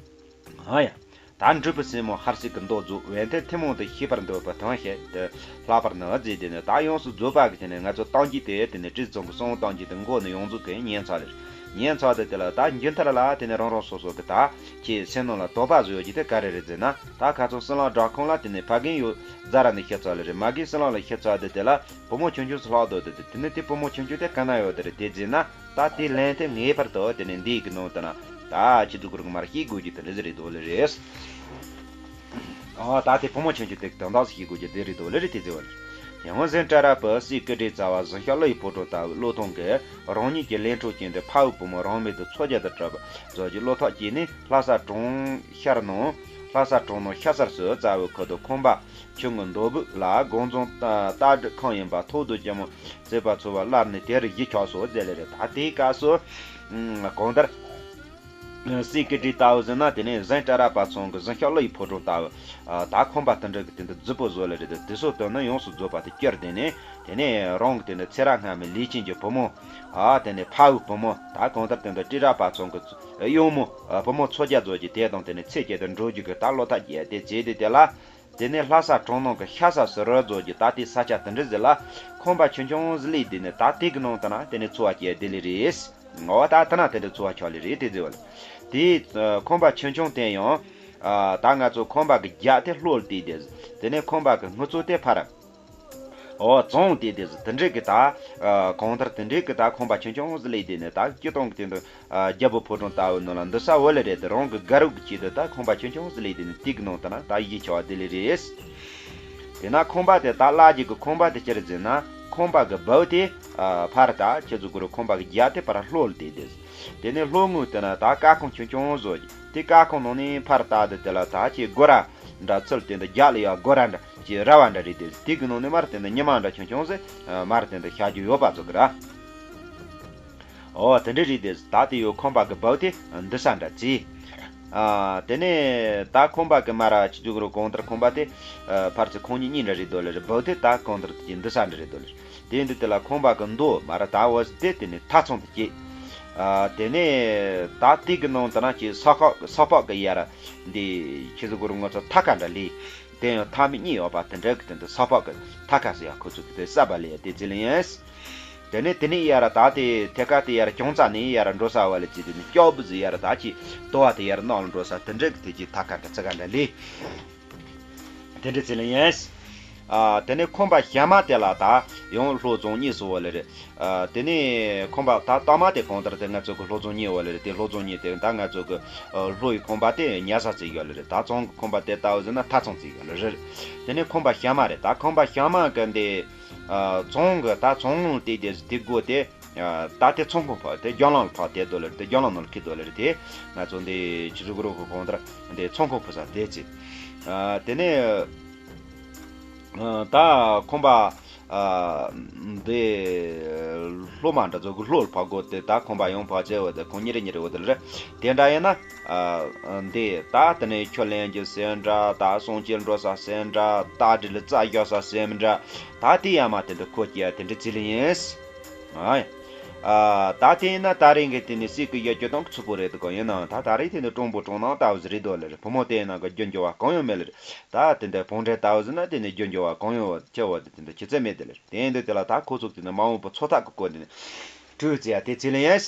ཨ་ཡ། ད་འབྲུ་བུ་སྲིན་མོ་ཧར་སིག་གི་མདོ་རྫོགས། བན་དེ་ཐུན་མོང་དུ་ཤེས་པར་འདོད་པ་དང་བཤད་དུ་ལྷག་པར་ནི་རྫས་དེ་ནི་ད་ཡོངས་སུ་རྫོགས་པ་གི་དེ་ནི་ང་ཚོ་གཏམ་རྒྱུད་དེ་དེ་ནི་དྲི་བཙོང་གི་གསང་བ་གཏམ་རྒྱུད་དེ་མགོ་ནས་ཡོངས་རྫོགས་ཀྱི་ཉན་ཚར་ལེར། ཉན་ཚར་དེ་དེ་ལ་ད་མཇུག་མཐར་ལ་དེ་ནི་རང་རང་སོ་སོ་གི་ད་ཁྱེད་སེམས་ནང་ལ་དོགས་པ་བཟོ་རྒྱུ་དེ་ག་རེ་རེད་ཟེར་ན། ད་ཁ་ཚོ་བསམ་གླང་སྦྲ་ཁང་ལ་དེ་ནི་ཕ་རྒན་ཡོད་རྫ་ར་ནས་ཤི་ཚར་ལེ་རེད། མ་རྒན་བསམ་གླང་ལ་ཤི་ཚར་དེ་དེ་ལ་བུ་མོ་ཆུང་ཆུང་སུ་ལྷག་འདུག་དེ་དེ་དེ་ནི་དེ་བུ་མོ་ཆུང་ཆུང་དེ་ག་ན་ཡོད་དེ་རེད། དེ་ཟེར་ན། ད་དེ་ལན་དེ་ངེས་པར་དུ་དེ་ནས་འདི་གི་ནང་དུ་ན་ད་ཁྱེད་ཚོ་གུ་རུ་གི་མར་ཤེས་དགོས་ཀྱི་དེ་འདྲ་ཟིག་རེད་དོ་ལེ་རེད། ཨ། ད་དེ་བུ་མོ་ཆུང་ཆུང་དེ་དོན་དག་ཟིག་ཤེས་དགོས་ཀྱི་དེ་རེད་དོ་ལེ་རེད་དེ་ཟེར་བ་ལེ། ཡང་གཟན་ཀྲ་ར་པ་སྲས་སྐུ་བགྲེས་རྩ་བ་གཟིམ་ཤག་ཀླུ་ཡི་ཕོ་བྲང་ལྟ་བུ་བློ་ཐང་གི་རང་ཉིད་ཀྱི་ལས་འཕྲོ་ཅན་དུ་ཕ་བུ་བུ་མོ་རང་མོས་དུ་ཚོ་རྒྱ་དང་གྲུབ་པ་མཛོད་ཀྱི་བློ་ཐག་བཅད་ནས་ལྷ་ས་གྲོང་ཤར་ནང་ལྷ་ས་གྲོང་ནང་ཤར་སར་སུ་རྩ་བའི་ཁུལ་དུ་ཁང་པ་ཆུང་ངུ་མདོ་སྦུག་ལ་དགོན་རྫོང་རྟ་སྒྲིག་ཁང་ཡིན་པ་ཐོག་རྡོ་ལྕི་མོ་བརྩེགས་པ་ཚོ་བ་སླར་ནས་དེ་རུ་གཞི་ཆགས་སོ་ཟེར་ལེ་རེད། ད་དེའི་སྐབས་སུ་གང་ལྟར་སྲས་སྐུ་བགྲེས་ལྟ་བུ་ཟེར་ན་དེ་ནས་གཟན་ཀྲ་ར་པ་ཚང་གི་གཟིམ་ཤག་ཀླུ་ཡི་ཕོ་བྲང་ལྟ་བུ་ད་ཁང་པ་དེ་འདྲ་གི་དེ་འདྲ་རྫིག་པོ་བཟོ་ལེ་རེད། དེ་ཚོ་དོན་ནི་ཡོངས་སུ་རྫོགས་པ་དེ་བསྐྱུར་དེ་ནས་དེ་ནས་རང་གི་དེ་ནས་ཚེ་རབས་སྔ་མའི་ལས་ཅན་གྱི་བུ་མོ། ཨ། དེ་ནས་ཕ་བུ་བུ་མོ་ད་གང་ལྟར་དེ་འདྲ་ཀྲི་ར་པ་ཚང་གི་གཡོག་མོ་བུ་མོ་ཚོ་རྒྱ་མཛོད་ཀྱི་དེ་དང་དེ་ནས་ཚེ་སྐྱེལ་དུ་འགྲོ་རྒྱུ་གི་ད་བློ་ཐག་བཅད་དེ་བྱས་དེ་དེ་ལ། དེ་ནས་ལྷ་ས་གྲོང་ནང་གི་ཤར་ས་སུ་རུ་རྫོང་གི་ད་ལྟའི་ས་ཆ་དེ་འདྲ་ཟིག་ལ་ཁང་པ་ཆུང་ཆུང་ཟིག་ལས་དེ་ནས་ད་དེ་གི་ནང་དུ་ན་དེ་ནས་འཚོ་བ་སྐྱེལ་བསྡད་ལེ་རེད། འོ་ད་དེ་ན་དེ་འདྲ་འཚོ་བ་ཆགས་ལེ་རེད་དེ་ཟེར་བ་ལ། དེའི་ཁང་པ་ཆུང་ཆུང་དེ་ཡང་ད་ང་ཚོ་ཁང་པ་གི་རྒྱབ་དེ་ལྷོ་ལ་བལྟས་ཏེ། དེ་ནས་ཁང་པ་གི་སྔུན་ཚོ་དེ་ཕར། འོ་བྱང་དེ་དེ་ཟིག་དེ་འདྲ་གི་ད་གང་ལྟར་དེ་འདྲ་གི་ད་ཁང་པ་ཆུང་ཆུང་ཟིག་ལས་དེ་ནས་ད་སྤྱིར་བཏང་གི་དེ་འདྲ། རྒྱལ་པོ་ཕོ་བྲང་ལྟ་བུ་ནང་ལ་འདུག་ས་འོ་ལེ་རེད་དེ། རང་གི་དགའ་རབ་ཀྱི་ཆེད་དུ་ད་ཁང་པ་ཆུང་ཆུང་ཟིག་ལས་དེ་ནི་དེ་གི་ནང་དུ་ན་ད་གཞི་ཆགས་བསྡད་ལེ་རེད། དེ་ན་ཁང་པ་དེ་ད་བླ་རྒྱུད་ཀྱི་ཁང་པ་དེ་ཅི་རེད་ཟེར་ན། ཁང་པ་གི་སྦུག་དེ་ཕར་ད་ཁྱེད་ཚོ་གུ་རུ་ཁང་པ་གི་རྒྱབ་དེ་ཕར་ལྷོ་ལ་བལྟས་ཏེ། དེ་ནས་ལྷོ་ངོས་དེ་ན་ད་ཀ་ཁང་ཆུང་ཆུང་བཟོ་གི་དེ། ཀ་ཁང་ནང་ནས་ཕར་ལྟ་དེ་དེ་ལ་ད་ཁྱེད་སྒོ་ར་འདྲ་ཚུལ་དེ་འདི་རྒྱབ་ལ་ཡ་སྒོ་ར་འདྲ་ཁྱེད་ར་བ་འདྲ་རེད་དེ། དེ་གི་ནང་ནས་མར་དེ་འདི་ཉི་མ་འདྲ་ཆུང་ཆུང་ཟིག་མར་དེ་འདི་ཤར་རྒྱུ་ཡོད་པ་ཚོ་གི་ར། ཨོ་དེ་འདྲ་རེད་དེ། ད་དེ་ཡོད་ཁང་པ་གི་སྦུག་དེ་འདུག་ས་འདྲ་ཅི། ཨ། དེ་ནས་ད་ཁང་པ་གི་མར་ཅི་ཅུ་གི་རུ་གང་ལྟར་ཁང་པ་དེ་ཨ་ཕར་ཚུར་ཁང་གཉིས་གཉིས་འདྲ་རེད་དོ་ལེ་རེད། སྦུག་དེ་ད་གང་ལྟར་དེ་འདུག་ས་འདྲ་རེད་དོ་ལེ་རེད། དེ་འདི་དེ་ལ་ཁང་པ་གི་མདོ་མར་ད་འོ་དེ་དེ་ནས་ཐ་ཚང་དུ་སྐྱེས། ཨ། དེ་ནས་ད་དེ་གི་ནང་དུ་ན་ཅི་ས་ཕག་ས་ཕག་གི་ཡར་འདི་ཁྱེད་ཚོ་གི་རུ་ང་ཚོ་ཐ་ཁ་འདྲ་ལས། དེ་ཡང་ཐ་མི་གཉིས་ཡོད་པ་དེ་འདྲ་གི་དེ་འདི་ས་ཕག་གི་ཐ་ཁ་ཟེར་ཡ་ཁོ་ཚོ་གི་དེ་ས་བ་ལས་དེ་ཚེ་ལེན་ཡིན། དེ་ནས་དེ་ནས་ཡར་ད་དེ་ཐད་ཀར་དེ་ཡར་གྱོང་རྩ་ནས་ཡར་འགྲོ་ས་བ་ལ་ཅི་དེ་ནས་སྐྱོ་བུ་ཟི་ཡར་ད་ཅི་དོ་བ་དེ་ཡར་ནང་ལ་འགྲོ་ས་དེ་འདྲ་གི་དེ་ཅི་ཐ་ཀ་འདྲ་ཚ་ཀ་འདྲ་ལས། དེ་འདྲ་ཚེ་ལ་ཡིན། ཨ། དེ་ནས་ཁོམ་པ་ཞ་མ་དེ་ལ་ད་ཡང་ལྷོ་རྫོང་གཉིས་སུ་བ་ལ་རེད། ཨ། དེ་ནས་ཁོམ་པ་ད་ལྟ་མ་དེ་གང་ལྟར་དེ་ང་ཚོ་གི་ལྷོ་རྫོང་གཉིས་བ་ལ་རེད། དེ་ལྷོ་རྫོང་གཉིས་དེ་ད་ང་ཚོ་གི་ལྷོ་ཡི་ཁོམ་པ་དེ་ཉ་ས་ཚེ་ཡོད་ལ་རེད། ད་ཚང་གི་ཁོམ་པ་དེ་ལྟ་བུ་ཟེར་ན་ཐ་ཚང་ཚེ་ཡོད་ལ་རེད། དེ་ནས་ཁོམ་པ་ཞ་མ་རེད། ད་ཁོམ་པ་ཞ་མ་གི་འདི། ཨ། ཚང་གི་ད་ཚང་དེ་དེ་དེ་སྒོ་དེ། ཨ། ད་དེ་ཚོང་ཁང་ཕ་དེ་རྒྱང་ལང་ལ་ཕ་དེ་དོ་ལེར་དེ་རྒྱང་ལང་ནང་ལ་ཁི་དོ་ལེར་དེ་ང་ཚོ་འདི་ཆི་རུ་གུ་རུ་གུ་གང་ལྟར་འདི་ཚོང་ཁང་ཕུ་ས་དེ་ཚེ། ཨ། དེ་ནས། ཨ། ད་ཁོམ་པ། ཨ། འདི་ལྷོ་མ་འདྲ་ཚོ་གི་ལྷོ་ལ་ཕ་གོ་དེ་ད་ཁོམ་པ་ཡང་ཕ་ཆེ་བ་དེ་ཁོང་ཉེ་རེ་ཉེ་རེ་བ་དེ་ལ་རེད། དེ་འདྲ་ཡིན་ན། ཨ། འདི་ད་དེ་ནས་ཁྱོད་ལེན་གྱི་སེམས་འདྲ། ད་སོང་ཆེན་འགྲོ་ས་སེམས་འདྲ། ད་འདྲི་ལ་རྩ་རྒྱག་ས་སེམས་འདྲ། ད་དེ་ཡ་མ་དེ་འདྲ་ཁོ་སྐྱེ་ཡ་དེ་འདྲ་ཚེ་ལ་ཡིན། ཨ། ཨ། ད་དེ་ཡིན་ན་ད་རིང་གི་དེ་ནི་སྲིད་ཀྱི་ཡ་སྤྱོད་སྟངས་ཀྱི་ཚུགས་པོ་རེད་དོ་གོ། ཡིན་ནའང་ད་ད་རེས་དེ་ནི་གྲོང་པོ་གྲོང་ནང་ལྟ་བུ་ཟིག་རེད་དོ་ལེ་རེད། བུ་མོ་དེ་ཡིན་ན་གི་རྒྱུ་འགྱུར་བ་གང་ཡང་མེད་ལེ་རེད། ད་དེ་འདྲ་བོང་འདྲེ་ལྟ་བུ་ཟིག་ན་དེ་ནི་རྒྱུ་འགྱུར་བ་གང་ཡང་ཆེ་བ་དེ་དེ་འདྲ་ཆེ་ཚད་མེད་དེ་ལེ་རེད། དེ་ཡིན་དུས་དེ་ལ་ད་ཁོ་ཚོ་དེ་ནི་མ་འོངས་པ་ཚོ་ཐག་གི་སྐོར་དེ་ནི་སྤྲོས་ཚེ་ཡ་དེ་ཚེ་ལེ་ཡིན།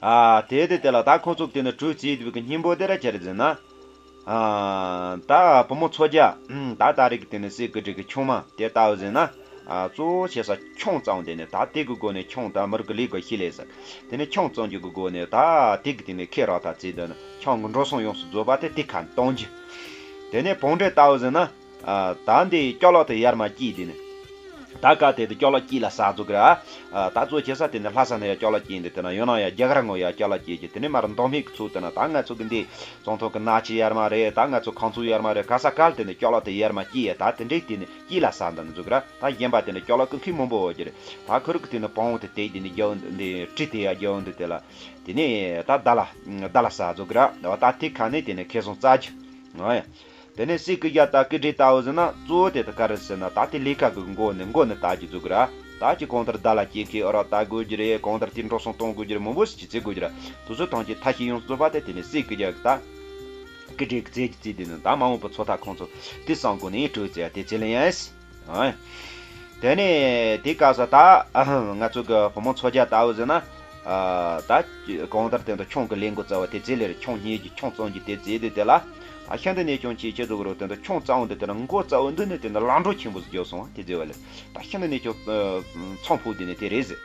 ཨ། དེ་དེ་དེ་ལ་ད་ཁོ་ཚོ་དེ་ནི་སྤྲོས་ཚེ་དེ་གི་སྙིང་པོ་དེ་ར་ཆེ་རེད་ཟེར་ན། ཨ། ད་བུ་མོ་མཚོ་རྒྱལ། ད་ད་རེས་ཀྱི་དེ་ནི་སྲིད་ཀྱི་སྒྲིག་གི་ཆུང་མ་དེ་ལྟ་བུ་ཟེར་ན། ཨ། གཙོ་བོ་བྱེད་ས་ཆང་གཙང་དེ་ནི་ད་དེ་གི་སྒོ་ནས་ཆང་ད་མི་རིགས་ཀྱི་ལས་ཀ་ཤི་ལས་ཟེར། དེ་ནི་ཆང་གཙང་རྒྱུ་གི་སྒོ་ནས་ད་དེ་གི་དེ་ནི་ཁེ་རག་ཐག་ཚེ་དེ་ནི་ཆང་གི་འགྲོ་སོང་ཡོངས་སུ་རྫོགས་པ་དེ་དེ་ཁ་གཏོང་རྒྱུ། དེ་ནས་བོང་འདྲེ་ལྟ་བུ་ཟེར་ན། ཨ། ད་འདི་ཅ་ལག་དེ་ཡར་མ་སྐྱེས་དེ་ནི། ད་ག་དེ་དེ་ཅ་ལག་སྐྱེས་ལ་ས་རྫོགས་གི་ར། ཨ། ད་གཙོ་བྱེད་ས་དེ་ནི་ལྷ་ས་ནས་ཡ་ཅ་ལག་སྐྱེས་འདི་དེ་ན་ཡོད་ན་ཡ་རྒྱ་གར་ངོ་ཡ་ཅ་ལག་སྐྱེས་ཀྱི་དེ་ནི་མར་མདོ་སྨད་ཀྱི་ཚུགས་དེ་ན་ད་ང་ཚོ་གི་འདི་ཙོང་ཐུང་གི་ན་ཆི་ཡར་མ་རེད། ད་ང་ཚོ་ཁང་ཚུགས་ཡར་མ་རེད། ག་ས་གལ་དེ་ནི་ཅ་ལག་དེ་ཡར་མ་སྐྱེས་ཡ་ད་དེ་འདྲའི་དེ་ནི་སྐྱེས་ལ་ས་འདི་ནི་རྫོགས་གི་ར། ད་གཞན་པ་དེ་ནི་ཅ་ལག་ཀུན་ཁི་མང་པོ་འོ་གི་རེད། ད་ཁུ་རུ་གི་དེ་ནི་བོང་དེ་དེ་དེ་ནི་རྒྱ་འོ་འདི་བྲིས་དེ་ཡ་རྒྱ་འོ་འདི་དེ་ལ་དེ་ནི་ད་ད་ལ་ད་ལ་ས་རྫོགས་གི་ར། ད་དེ་ཁ་ནས་དེ་ནི་ཁེ་བཟང་རྩ་རྒྱུ་ཨ་ཡ། དེ་ནས་སྲིད་ཀྱི་རྒྱ་ད་ཀི་དྲི་ལྟ་བུ་ཟེར་ན་གཙོ་བོ་དེ་ད་ག་རེ་ཟེར་ན་ད་དེ་ལས་ཀ་གི་མགོ་ནས་མགོ་ནས་ལྟ་རྒྱུ་ཟུག་ར། ད་ཅི་གང་ལྟར་ད་ལ་སྐྱེ་མཁན་ཨོ་ར་ལྟ་དགོས་རྒྱུ་རེད། གང་ལྟར་དེ་འགྲོ་སོང་གཏོང་དགོས་རྒྱུ་རེད། མང་པོ་ཞིག་ཅི་བྱེད་དགོས་རྒྱུ་ར། དུ་ཚོད་ཐང་ཅི་ཐ་ཤི་ཡོང་བཟོ་བ་དེ་དེ་ནས་སྲིད་ཀྱི་རྒྱ་ད་ཀི་དྲི་གི་རྩེ་གི་རྩེ་དེ་ནས་ད་མ་འོངས་པ་ཚོ་ད་ཁོང་ཚོ་དེ་སང་གོ་ནས་སྤྲོད་རྩེ་དེ་ཚེ་ལེན་ཡིན། ཨ། དེ་ནས་དེ་སྐབས་སུ་ད་ང་ཚོ་གི་བུ་མོ་མཚོ་རྒྱལ་ལྟ་བུ་ཟེར་ན། ཨ། ད་གང་ལྟར་དེ་འདྲ་ཆང་གི་ལས་འགོ་བཙལ་བ་དེ་ཚེ་ལེར་ཆང་ཉོས་ཀྱི་ཆང་བཙོང་གྱི་དེ་ཚེ་དེ་དེ་ལ། ཨ། ཤིན་ཏུ་ནས་ཀྱང་ཆེ་ཆེ་དུ་གི་རོ་དེ་འདྲ་ཆང་བཙལ་བ་འདི་དེ་ལ་འགོ་བཙལ་བ་འདི་ནི་དེ་འདྲ་ལམ་འགྲོ་ཆེན་པོ་ཟིག་རྒྱབ་སོང་བ་དེ་ཟེར་བ་ལེ། ད་ཤིན་ཏུ་ནས་ཀྱང་ཚོང་ཕུག་དེ་ནི་དེ་རེད་ཟེར།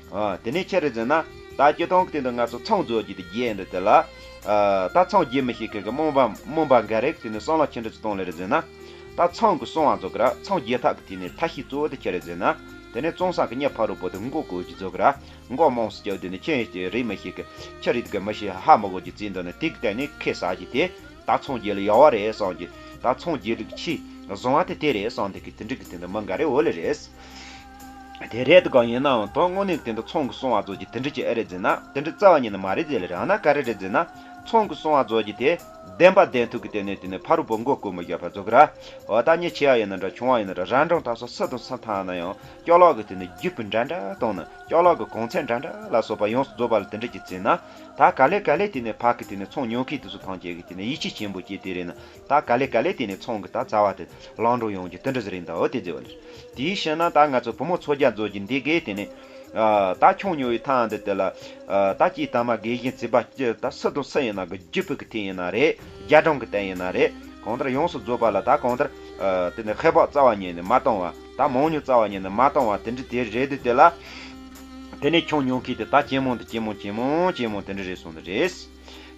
ཨ། དེ་ནས་ཁྱེད་རེ་ཟེར་ན། ད་སྤྱི་བཏང་གི་སྟེང་དུ་ང་ཚོ་ཚོང་རྫོགས་ཀྱི་དེ་རྒྱས་འདི་དེ་ལ། ཨ། ད་ཚོང་རྒྱས་མི་ཤེས་མཁན་གྱི་རྨོངས་པ་རྨོངས་པ་འགའ་རེ་གི་དེ་ནས་བསམ་བློ་ཆེ་འདྲ་ཅིག་གཏོང་ལེ་རེ་ཟེར་ན། ད་ཚོང་གི་སོང་བ་རྫོགས་ཀྱི་ར། ཚོང་རྒྱས་ཐབས་ཀྱི་དེ་ནས་ཐབས་ཤེས་གཙོ་བོ་དེ་ཁྱེད་རེ་ཟེར་ན། དེ་ནས་བཙོང་ས་གི་མྱི་ཕ་རུ་པོ་དེ་མགོ་བསྐོར་གྱི་རྫོགས་ཀྱི་ར། མགོ་རྨོངས་སུ་བཅུག་དེ་ནས་ཁྱེད་རེ་མི་ཤེས་གི་ཁྱེད་རེ་གི་མི་ཤེས་ཧ་མ་གོ་གི་རྩིས་འདི་ནས་དེ་གི་སྟེང་ནས་ཁེ་ཟ་གི་དེ། ད་ཚོང་རྒྱས་ལ་ཡག་བ་རེད་བསམ་གི། ད་ཚོང་རྒྱས་ལུགས་ཆེས་བཟང་བ་དེ་དེ་རེད་བསམ་དེ་གི་དེ་འགྲིག་གི་དེ་འདི་མི་འགའ་རེ་འོ་ལེ་རེད། དེ་རེད་དུ་གང་ཡིན་ནའང་དོན་དངོས་གནས་དེ་འདྲ་ཚོང་གི་སོང་བ་ཚོ་གི་དེ་འདྲ་ཅིག་ཨེ་རེད་ཟེར་ན་དེ་འདྲ་རྩ་བ་ཉིད་ནས་མ་རེད་ཟེར་ལེ་རེད། ཨ་ན་ག་རེ་རེད་ཟེར་ན་ཚོང་གི་སོང་བ་ཚོ་གི་དེ་བདེན་པ་བདེན་ཐུག་གི་དེ་ནས་དེ་ནས་ཕ་རུ་པོ་མགོ་བསྐོར་མི་བཞག་པ་ཚོ་གི་ར། འོ་ད་མྱི་ཆེ་བ་ཡིན་ན་འདྲ་ཆུང་བ་ཡིན་ན་འདྲ་ར་འབྲོང་ཐག་སོ་སུ་དང་སུ་ཐང་ན་ཡང་སྐྱོ་ལོག་གི་དེ་ནས་རྒྱུ་སྤུས་འདྲ་འདྲ་བཏང་ན་སྐྱོ་ལོག་གི་གོང་ཚད་འདྲ་འདྲ་ལ་སོགས་པ་ཡོངས་སུ་རྫོགས་པ་ལ་དེ་འདྲ་ཅིག་བརྩིས་ན་ད་ག་ལེ་ག་ལེ་དེ་ནས་ཕ་གི་དེ་ནས་ཚོང་ཉོ་མཁན་དེ་ཚོ་ཐང་ཆད་གི་དེ་ནས་ཡིད་ཆེས་ཆེན་པོ་སྐྱེས་དེ་རེད་ན། ད་ག་ལེ་ག་ལེ་དེ་ནས་ཚོང་གི་ད་རྩ་བ་དེ་ལམ་འགྲོ་ཡོང་རྒྱུ་དེ་འདྲ་ཟིག་རེད་འདའོ་དེ་ཟེར་བ་ལེ། དེའི་ཕྱིར་ན་ད་ང་ཚོ་བུ་མོ་མཚོ་རྒྱལ་མཛོད་ཀྱི་འདི་གས་དེ་ནས། ཨ། ད་ཆུང་ཉོ་བའི་ཐང་འདི་དེ་ལ། ཨ། ད་སྐྱེས་དམ་མ་དགེ་བཞིན་བྱིས་པ་སྐྱེ་ད་སུ་དང་སུ་ཡིན་ན་གི་རྒྱུ་སྤུས་ཀྱི་ཐད་ཡིན་ན་རེད། རྒྱ་གྲམ་གྱི་སྟེང་ཡིན་ན་རེད། གང་ལྟར་ཡོངས་སུ་རྫོགས་པ་ལ་ད་གང་ལྟར། ཨ། དེ་ནས་ཧེ་བག་རྩ་བ་ཉིད་ནས་མ་བཏང་བ། ད་མང་ཉུང་རྩ་བ་ཉིད་ནས་མ་བཏང་བ་དེ་འདྲ་དེ་རེད་དུས་དེ་ལ། དེ་ནས་ཆུང་ཉུང་གི་དེ་ད་ཇེ་མང་དུ་ཇེ་མང་ཇེ་མང་ཇེ་མང་དེ་འདྲ་རེད་སོང་ནི་རེད།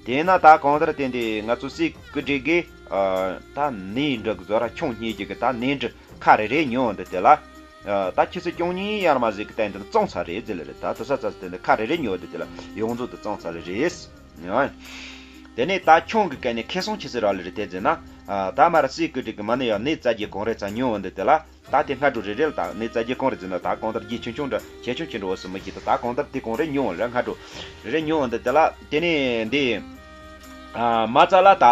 དེས་ན་ད་གང་ལྟར་བརྟེན་ཏེ་ང་ཚོ་སྲིད་སྐུ་དྲེག་གིས། ཨ། ད་ནས་འདྲ་གི་བཟོ་ར་ཆུང་སྙིང་རྗེ་གི་ད་ནས་འདྲ་ཁ་རེ་རེ་ཉོ་འདི་དེ་ལ། ཨ། ད་ཁྱི་སི་ཅུང་གཉིས་ཡར་མ་ཟིག་གི་སྟེང་དུ་བཙོང་ཚར་རེད་ཟེར་ལེ་རེད། ད་དུ་ས་ཚ་སི་སྟེང་དུ་ཁ་རེ་རེ་ཉོ་འདི་དེ་ལ་ཡོངས་རྫོགས་དུ་བཙོང་ཚར་ལེ་རེད། ཨ། དེ་ནས་ད་ཆུང་གི་སྐད་ནས་ཁེ་བཟང་ཁྱི་སི་རག་ལེ་རེད་དེ་ཟེར་ན། ཨ། ད་མར་སྲིད་སྐུ་དྲེག་གི་མ་ནས་ཡང་ནས་རྩ་རྒྱས་གང་རེ་ཚ་ཉོ་འདི་དེ་ལ། ད་དེ་སྔ་དྲོ་རེ་རེ་ལ་ད་ནས་རྩ་རྒྱས་གང་རེ་ཟེར་ན་ད་གང་ལྟར་རྒྱས་ཆུང་ཆུང་འདྲ་ཆེ་ཆུང་ཆེ་འདྲ་འོ་སི་མི་གྱིས་ད་ད་གང་ལྟར་དེ་གང་རེ་ཉོ་རེ་སྔ་དྲོ་རེ་རེ་ཉོ་འདི་དེ་ལ་དེ་ནས་འདི། ཨ། མ་རྩ་ལ་ད།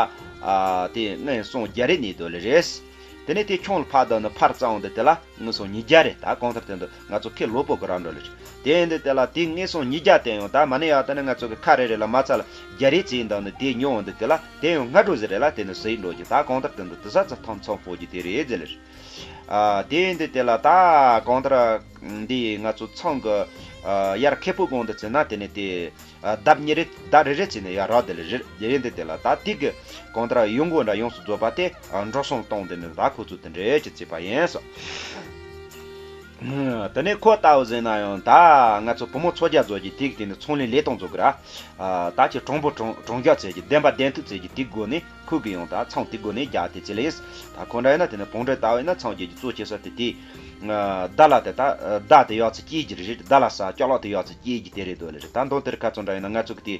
ཨ། དེ་ངན་སོང་བརྒྱ་རེ་ནས་དོ་ལེ་རེད། དེ་ནས་དེ་ཆུང་ལ་ཕར་བཏང་ནས་ཕར་བཙོང་འདི་དེ་ལ་ངན་སོང་ཉིས་བརྒྱ་རེ་ད་གང་ལྟར་དེ་འདི་ང་ཚོ་ཁེ་ལོ་པོ་གི་རང་འགྲོ་ལེ་རེད། དེ་འདི་དེ་ལ་དེ་ངན་སོང་ཉིས་བརྒྱ་དེ་ཡང་ད་མ་ནས་ཡག་ད་ནི་ང་ཚོ་གི་ཁ་རེ་རེ་ལ་མ་རྩ་ལ་བརྒྱ་རེ་བརྩིས་འདང་ནི་དེ་ཉོ་འདི་དེ་ལ་དེ་ཡང་སྔ་དྲོ་ཟེར་རེ་ལ་དེ་ནི་ཟེར་འགྲོ་གི་ད་གང་ལྟར་དེ་འདི་དུ་ས་ཚ་ཐང་ཚང་ཕོ་གི་དེ་རེད་ཟེར་ལེ་རེད། ཨ་དེ་འདི་དེ་ལ་ད་གང་ལྟར་འདི་ང་ཚོ་ཚང་གི་ཨ་ཡར་ཁེ་པོ་གོང་དུ་བརྩིས་ན་དེ་ནི་དེ་ཨ་ལྡབ་གཉིས་རེ་ལྡབ་རེ་རེ་བརྩིས་ནས་ཡར་རག་དེ་ལ་རེད། དེ་འདི་དེ་ལ་ད་དེ་གི་གང་ལྟར་ཡོང་སྒོ་འདྲ་ཡོངས་སུ་རྫོགས་པ་དེ་ཨ་འགྲོ་སོང་གཏོང་དེ་ནི་ད་ཁོ་ཚོ་དེ་འདྲས་ཀྱི་བརྩིས་པ་ཡིན་སོ། དེ་ནས་ཁོ་ལྟ་བུ་ཟེར་ན་ཡང་ད་ང་ཚོ་བུ་མོ་ཚོ་རྒྱག་རྫོགས་ཀྱི་དེ་གི་དེ་ནི་ཚོང་ལས་ལས་གཏོང་རྫོགས་གི་ར། ཨ་ད་ཅི་གྲོང་པོ་གྲོང་གྲོང་རྒྱག་ཚད་ཀྱི་བདེན་པ་བདེན་ཐུབ་ཚད་ཀྱི་དེ་སྒོ་ནས་ཁུག་གི་ཡོང་ད་ཚང་དེ་སྒོ་ནས་རྒྱག་དེ་ཅི་ལེན། ད་ཁོ་འདྲ་ཡིན་ན་དེ་ནི་བོང་འདྲེ་ལྟ་བུ་ཡིན་ན་ཚང་རྒྱག་གི་གཙོ་ཆེ་ས་དེ་དེ་ཨ་ད་ལ་དེ་ད་ཨ་ད་དེ་ཡག་ཚད་སྐྱེས་ཀྱི་རེད། ད་ལ་ས་ཅ་ལག་དེ་ཡག་ཚད་སྐྱེས་ཀྱི་དེ་རེད་དོ་ལེ་རེད། ད་མདོ་དེར་ཁ་ཚོ་འདྲ་ཡིན་ན་ང་ཚོ་གི་དེ་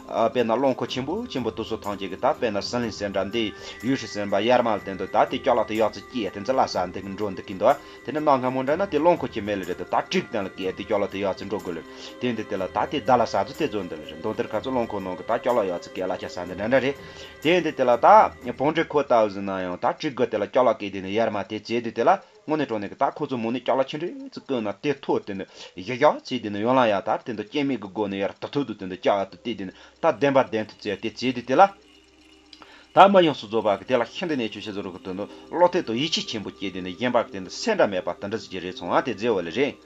ཨ་དཔེར་ན་རླངས་འཁོར་ཆེན་པོ་ཆེན་པོ་དེ་ཚོ་ཐང་ཅིག་གི་ད་དཔེར་ན་ཟི་ལིང་ཟེར་འདྲ་འདི་ཡུལ་ཧྲི་ཟེར་འབའ་ཡར་མ་ལ་དེ་འདུག་ད་དེ་ཅ་ལག་དེ་ཡག་ཚད་སྐྱེས་དེ་ཚོ་ལ་ས་འདི་གི་འགྲོ་འདི་གི་འདུག་དེ་ནི་གནའ་སྔ་མོ་འདྲ་ན་དེ་རླངས་འཁོར་གྱི་མེད་ལ་རེད་དོ། ད་དྲེག་སྟེང་ལ་སྐད་དེ་ཅ་ལག་དེ་ཡག་ཚད་འགྲོ་དགོས་ལ་རེད། དེ་འདི་དེ་ལ་ད་དེ་ད་ལ་ས་ཚོ་དེ་ཚོ་འདི་ལ་རེད། མདོ་དེར་ཁ་ཚོ་རླངས་འཁོར་ནང་གི་ད་ཅ་ལག་ཡག་ཚད་སྐད་ལ་ཆ་ས་འདི་འདྲ་འདྲ་རེད། དེ་འདི་དེ་ལ་ད་བོང་འདྲེ་ཁོ་ལྟ་བུ་ཟིན་ན་ཡང་ད་དྲེག་དགོས་དེ་ལ་ཅ་ལག་སྐད་དེ་ནི་ཡར་མ་དེ་བྱེད་དུས་དེ་ལ་དངོས་གནས་དྲང་གནས་ཀྱི་ད་ཁོ་ཚོ་མོ་ནི་ཅ་ལག་ཆེ་འདྲེ་ཚོ་བཀོན་ན་དེ་ཐོག་དེ་ནི་ཡག་ཡག་བྱས་དེ་ནི་ཡོང་ལ་ཡག་ད་དེ་འདི་སྐྱེ་མེད་ཀྱི་སྒོ་ནས་ཡར་ད་ཐོག་ཏུ་དེ་འདི་ཅ་ལག་ཏུ་དེ་དེ་ནི་ད་བདེན་པ་བདེན་ཐུབ་ཚད་དེ་བྱེད་དུས་དེ་ལ། ད་མ་ཡོངས་སུ་རྫོགས་པ་གི་དེ་ལ་ཤིན་ཏུ་ནས་ཆོས་ཤེས་བཟོ་རུ་གི་དོན་དུ་བློ་གཏད་དང་ཡིད་ཆེས་ཆེན་པོ་སྐྱེས་དེ་ནས་གཞན་པ་གི་དེ་འདི་སེམས་འདྲ་མེད་པ་དེ་འདྲ་ཟིག་གི་རེད་སོང་ཨ་དེ་མཛེས་བ་ལ་རེད།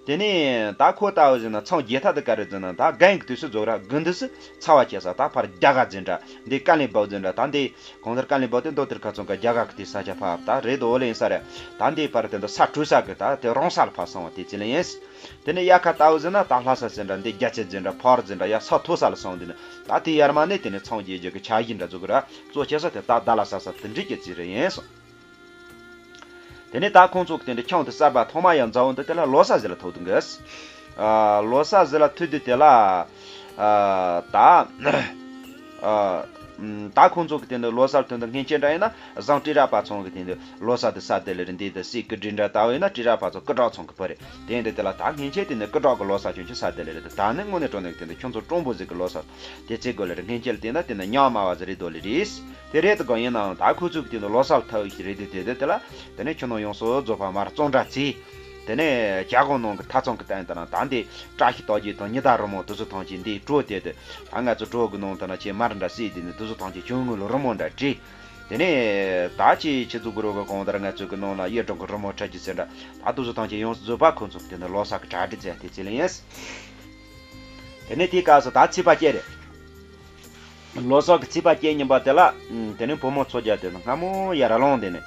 དེ་ནས་ད་ཁོ་ལྟ་བུ་ཟིན་ན་ཚང་རྒྱལ་ཐ་དུ་ཀ་རེ་ཟིན་ན་ད་རྒན་གི་དུས་སུ་རྫོགས་ར་དགུན་དུས་སུ་ཚ་བ་ཆེ་ས་ད་ཕར་རྒྱ་གར་འཛིན་འདྲ་འདི་ཀ་ལི་བབ་འཛིན་འདྲ་ད་འདི་གང་ལྟར་ཀ་ལི་བབ་དེ་མདོ་དེར་ཁ་ཚོན་ཀ་རྒྱ་གར་གི་དེ་ས་ཆ་ཕབ་ད་རེད་དོ་ཨོ་ལེ་ཡིན་ས་རེད། ད་འདི་ཕར་དེ་འདི་ས་དྲོས་ས་གི་ད་དེ་རོང་ས་ལ་ཕར་སོང་བ་དེ་ཅི་ལེ་ཡིན། དེ་ནས་དབྱར་ཁ་ལྟ་བུ་ཟིན་ན་ད་ལྷ་ས་ཟིན་འདྲ་འདི་རྒྱ་ཆེ་ཟིན་འདྲ་ཕར་ཟིན་འདྲ་ཡ་ས་མཐོ་ས་ལ་སོང་དེ་ནི་ད་དེ་ཡར་མ་ནས་དེ་ནི་ཚང་རྒྱས་རྒྱུ་གི་ཆ་གཞི་འདྲ་ཚོ་གི་ར་གཙོ་ཆེ་ས་དེ་ད་ད་ལ་ས་ས་དེ་འདྲི་གི་ཅི་རེད་ཡིན་སོང་། དེ་ནས་ད་ཁོང་ཚོ་གི་དེ་འདྲི་ཁྱང་དུ་གསར་པ་ཐོག་མ་ཡང་མཛའ་བོ་འདི་དེ་ལ་ལོ་ས་ཟེར་ལ་ཐོག་ཏུ་འགས། ཨ་ལོ་ས་ཟེར་ལ་ཐུག་དུས་དེ་ལ་ཨ་ད་ཨ་ད་ཁོང་ཚོ་གི་དེ་འདྲི་ལོ་སར་ཐོན་དུ་སྔན་ཆད་འདྲ་ཡིན་ན་བཟང་སྤྲེལ་ར་པ་ཚང་གི་དེ་འདྲི་ལོ་ས་དེ་ས་དེ་ལ་རེད། འདི་དེ་སྲིད་སྐུ་དྲིན་འདྲ་ལྟ་བས་ན་སྤྲེལ་ར་པ་ཚོ་སྐུ་དྲག་ཚང་གི་བུ་རེད། དེ་འདི་དེ་ལ་ད་སྔན་ཆད་དེ་ནི་སྐུ་དྲག་གི་ལོ་ས་ཁྱོད་ཆོ་ས་དེ་ལ་རེད། ད་ནི་དངོས་གནས་དྲང་གནས་དེ་འདྲི་ཁྱོད་ཚོ་སྤྲང་པོ་ཟིག་གི་ལོ་ས་དེ་ཚེ་དགོས་ལ་རེད། སྔན་ཆད་ལ་བལྟས་ན་དེ་ནི་ཉག་དམའ་བ་ཟིག་རེད་དོ་ལེ་རེད། དེ་རེད་དོ་གང་ཡིན་ནའང་ད་ཁོ་ཚོ་གི་དེ་ནི་ལོ་སར་ཐག་ཞིག་རེད་དེ་དེ་དེ་དེ་ལ་དེ་ནི་ཁྱོད་ནང་ཡོངས་སུ་རྫོགས་པ་མར་བཙོང་འདྲ་ཚེ། དེ་ནས་རྒྱ་གོང་ནང་གི་ཐ་ཚང་གི་སྟེང་དུ་ན་ད་འདི་བཀྲ་ཤིས་རྟགས་བརྒྱད་དང་ཉི་ཟླ་རི་མོ་དེ་ཚོ་ཐང་ཆེན་འདི་གྲོ་དེ་དེ་ད་ང་ཚོ་གྲོ་གི་ནང་དུ་ན་ཆེ་མར་འདྲ་སྲིད་དེ་ནི་དེ་ཚོ་ཐང་ཆེན་ཆུང་ངུ་ལོ་རི་མོ་འདྲ་བྲིས། དེ་ནས་ད་ཅི་ཆི་ཚུ་གུ་རུ་གི་གོང་ལྟར་ང་ཚོ་གི་ནང་ལ་གཡུ་སྦྲང་གི་རི་མོ་འཁྲབ་རྒྱུ་ཟེར་འདྲ་ད་དེ་ཚོ་ཐང་ཆེན་ཡོངས་སུ་རྫོགས་པ་ཁོ་ཚོ་གི་དེ་ནི་ལོ་སར་གི་གྲ་སྒྲིག་མཛད་དེ་ཚེ་ལ་ཡིན། དེ་ནས་དེའི་སྐབས་སུ་ད་ཚིག་པ་སྐྱེ་རེད། ལོ་སར་གི་ཚིག་པ་སྐྱེ་ཉིན་པ་དེ་ལ་དེ་ནས་བུ་མོ་ཚོ་རྒྱ་དེ་ནི་སྔ་མོ་ཡར་ལོང་དེ་ནས་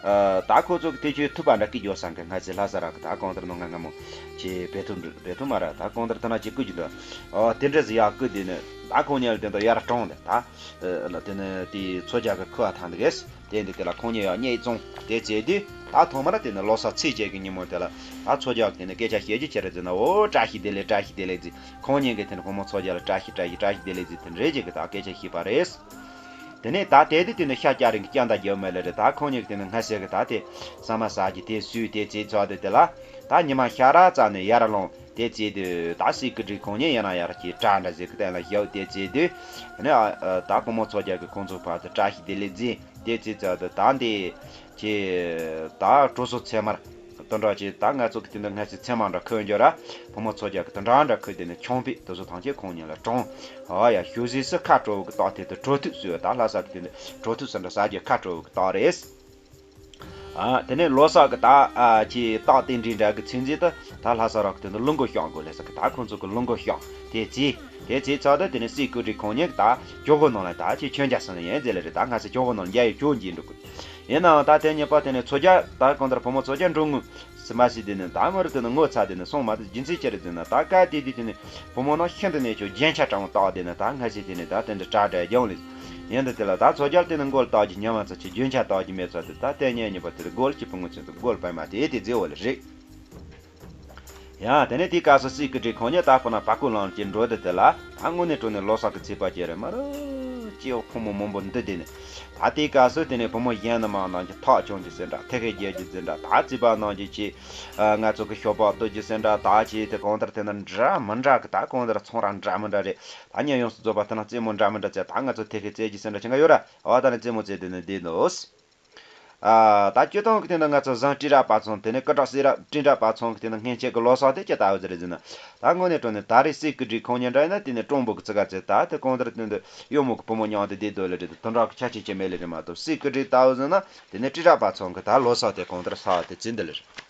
ད་ཁོ་ཚོ་གི་དེ་ཆོས་ཐུབ་པ་འདྲ་སྐྱིད་འཇོག་སང་གི་ང་ཚོའི་ལྷ་ས་ར་གི་ད་གང་ལྟར་ནང་ང་སྔ་མོ་ཆེ་བེ་ཐུ་བེ་ཐུ་མ་ར་ད་གང་ལྟར་ད་ན་ཆེ་སྐུ་གི་འདུག་ཨོ་དེ་འདྲ་ཟིག་ཡག་སྐུ་དེ་ནི་ད་ཁོང་ཉལ་དེ་འདྲ་ཡར་གྲོང་དེ་ད་ལ་དེ་ནི་དེ་ཚོ་རྒྱ་གི་ཁུ་བ་ཐང་དེ་གས། དེ་འདི་དེ་ལ་ཁོང་ཉིད་ཡང་རྙེད་བཙོང་དེ་བྱས་དུས་ད་ཐོག་མར་དེ་ནི་ལོ་སར་ཚེས་བཅད་ཀྱི་ཉིན་མོ་དེ་ལ་ད་ཚོ་རྒྱག་དེ་ནི་སྐད་ཆ་བཤད་རྒྱུ་ཁྱེད་ར་ཟེར་ན་འོ་བཀྲ་ཤིས་བདེ་ལེགས་བཀྲ་ཤིས་བདེ་ལེགས་ཟེར་ཁོང་ཉིད་ཀྱིས་དེ་ནི་བུ་མོ་ཚོ་རྒྱག་ལ་བཀྲ་ཤིས་བཀྲ་ཤིས་བཀྲ་ཤིས་བདེ་ལེགས་ཟེར་དེ་འདྲའི་ཅིག་གི་ད་སྐད་ཆ་བཤད་པ་རེད། དེ་ནས་ད་དེ་དུས་དེ་ནི་ཤ་སྐྱ་རིང་གི་སྐྱ་མདའ་རྒྱབ་མེད་ལ་རེད། ད་ཁོང་ཉིད་ཀྱིས་དེ་ནི་སྔ་སེ་གི་ད་དེ་ཟ་མ་ཟ་རྒྱུ་དེ་སུས་དེ་བྱས་ཚོ་དེ་དེ་ལ་ད་ཉི་མ་ཤར་ར་ཙ་ནས་ཡར་ལོང་དེ་བྱས་དུས་ད་སྲིད་སྐུ་དྲིན་ཁོང་ཉིད་ཡིན་ན་ཡར་གྱི་གྲ་འདྲ་ཟིག་གི་སྟེང་ལ་བཞག་དེ་བྱས་དུས་དེ་ནི་ད་བུ་མོ་ཚོ་རྒྱག་གི་ཁོང་ཚོ་བར་དུ་བཀྲ་ཤིས་བདེ་ལེགས་ཟེར། དེ་ཚེ་ཙ་དུ་ད་འདི་ཅེ་ད་གྲོ་སོ་ཚེ་མར་དོན་དག་ཅེ་ད་ང་ཚོ་གི་དེ་འདྲ་ང་ཚོའི་ཚེ་མར་འདྲ་ཁོད་འཇོག་ར་བུ་མོ་ཚོ་རྒྱག་གི་དོན་དག་འདྲ་ཁོད་དེ་ནི་ཆུང་པས་དེ་ཚོ་ཐང་ཆེ་ཁོང་ཉིད་ལ་གྲོང་ཨ་ཡ་ཞུ་ཟིག་སུ་ཁ་དྲོ་གི་ཏོག་དེ་དུ་གྲོ་ཐུག་སུ་ད་ལྷ་ས་གི་དེ་འདྲ་གྲོ་ཐུག་སུ་འདྲ་ཟ་རྒྱུ་ཁ་དྲོ་གི་ཏོག་རེད། ཨ་དེ་ནས་ལོ་སར་གི་ད་ཨ་ཅེ་ཏོག་དེ་འདྲའི་འདྲ་གི་ཚིག་མཛོད་དུ་ད་ལྷ་ས་རོགས་དེ་འདྲ་ལུང་གོ་ཤོག་གོ་ལས་ས་གི་ད་ཁོང་ཚོ་གི་ལུང་གོ་ཤོག་དེ་ཚེ་དེ་ཚེ་ཚོགས་དུ་དེ་ནས་སྲིད་སྐུ་དྲིན་ཁོང་ཉིད་ད་ཇོ་གོ་ནང་ལ་ད་ཅེ་ཆོན་རྒྱ་སོང་ཡན་ཟེར་ལ་རེད། ད་ང་ཚོ་ཇོ་གོ་ནང་ལ་རྒྱ་ཡི་ཇོ་འགྱིན་འགྲོ་གི་ཡིན་ནའང་ད་དེ་ཉེས་པ་དེ་ནས་ཚོ་རྒྱ་ད་གང་ལྟར་བུ་མོ་ཚོ་རྒྱ་འགྲོ་ངུ་སི་མ་སི་དེ་ནས་ད་མོ་རུ་དེ་ནས་ངོ་ཚ་དེ་ནས་སོང་མ་དེ་རྒྱུན་ཚིག་ཅི་རེད་དེ་ནས་ད་ཀ་དེ་དེ་དེ་ནས་བུ་མོ་ནང་ཤིན་ཏུ་ནས་ཆོ་རྒྱན་ཆ་དྲང་བ་ཏག་དེ་ནས་ད་ང་ཚོས་དེ་ནས་ད་དེ་འདྲ་དྲ་དྲ་རྒྱང་ལས་ཡིན་འདི་དེ་ལ་ད་ཚོ་རྒྱ་དེ་ནས་མགོལ་ཏག་གི་ཉམས་མ་ཚ་ཆེ་རྒྱུན་ཆ་ཏག་གི་མེད་ཚ་དེ་ད་དེ་ཉེ་ཉེ་པ་དེ་རུ་མགོལ་གྱི་བུ་མོ་ཚོ་དེ་མགོལ་པ་མ་དེ་དེ་རྫི་བོ་ལ་རེད། ཡང་དེ་ནས་དེའི་སྐབས་སུ་སྲིད་སྐུ་དྲིན་ཁོང་ཉིད་ད་ཁོ་ན་བ་ཀུ་ལང་གི་འགྲོ་དེ་དེ་ལ་ད་དངོས་གནས་དྲང་གནས་ལོ་སར་གི་ཚེས་པ་ཅེ་རེད་མ་རེད། སྐྱེ་བོ་ཕོ་མོ་མང་པོ་འདི་དེ་ནས་ད་དེའི་སྐབས་སུ་དེ་ནས་བུ་མོ་གཞན་ནི་མང་ནང་གི་ཐག་ཆོད་རྒྱུ་ཟེར་འདྲ་ཐེ་ཁེ་རྒྱལ་རྒྱུ་ཟེར་འདྲ་ད་རྩིས་པ་ནང་གི་ཆེ་ང་ཚོ་གི་ཞོགས་པ་ལྟོས་རྒྱུ་ཟེར་འདྲ་ད་ཆེ་དེ་གང་ལྟར་དེ་ན་འདྲ་མི་འདྲ་གི་ད་གང་ལྟར་ཚོང་ར་འདྲ་མི་འདྲ་རེད། ད་ཉེ་ཡོངས་སུ་རྫོགས་པ་དེ་ན་རྩེད་མོ་འདྲ་མི་འདྲ་བྱས་ད་ང་ཚོ་ཐེ་ཁེ་རྩེད་རྒྱུ་ཟེར་འདྲ་ཆེ་འགའ་ཡོད་ར་འོ་ད་ནི་རྩེད་མོ་རྩེ་དེ་ནི་བསྡད་འདུག་ཨ་ད་སྤྱིར་བཏང་གི་སྟེང་དུ་ང་ཚོ་བཟང་སྤྲིན་ར་པ་ཚང་དེ་ནས་སྐུ་དྲག་སྲས་ར་སྤྲིན་ར་པ་ཚང་གི་སྟེང་དུ་སྔན་ཆད་ཀྱི་ལོ་གསར་དེ་ཅི་ལྟ་བུ་ཟིག་རེད་ཟེར་ན། ད་དངོས་གནས་དྲང་གནས་ད་རེས་སྲས་སྐུ་བགྲེས་ཁོང་གཉིས་འདྲ་ཡིན་ན་དེ་ནས་སྤྲང་པོ་གི་ཙི་ག་ཙི་ད་དེ་གང་ལྟར་སྟེང་དུ་གཡོག་མོ་གི་བུ་མོ་མཉམ་དུ་བསྡད་སྡོད་ལེ་རེད། དེ་དོན་དག་གི་ཆ་རྐྱེན་ཅི་མེད་ལེ་རེད་མ་གཏོགས། སྲས་སྐུ་བགྲེས་ལྟ་བུ་ཟེར་ན་དེ་ནས་སྤྲིན་ར་པ་ཚང་གི་ད་ལོ་གསར་དེ་གང་ལྟར་ས་དེ་ཙི་འདི་ལེ་རེད།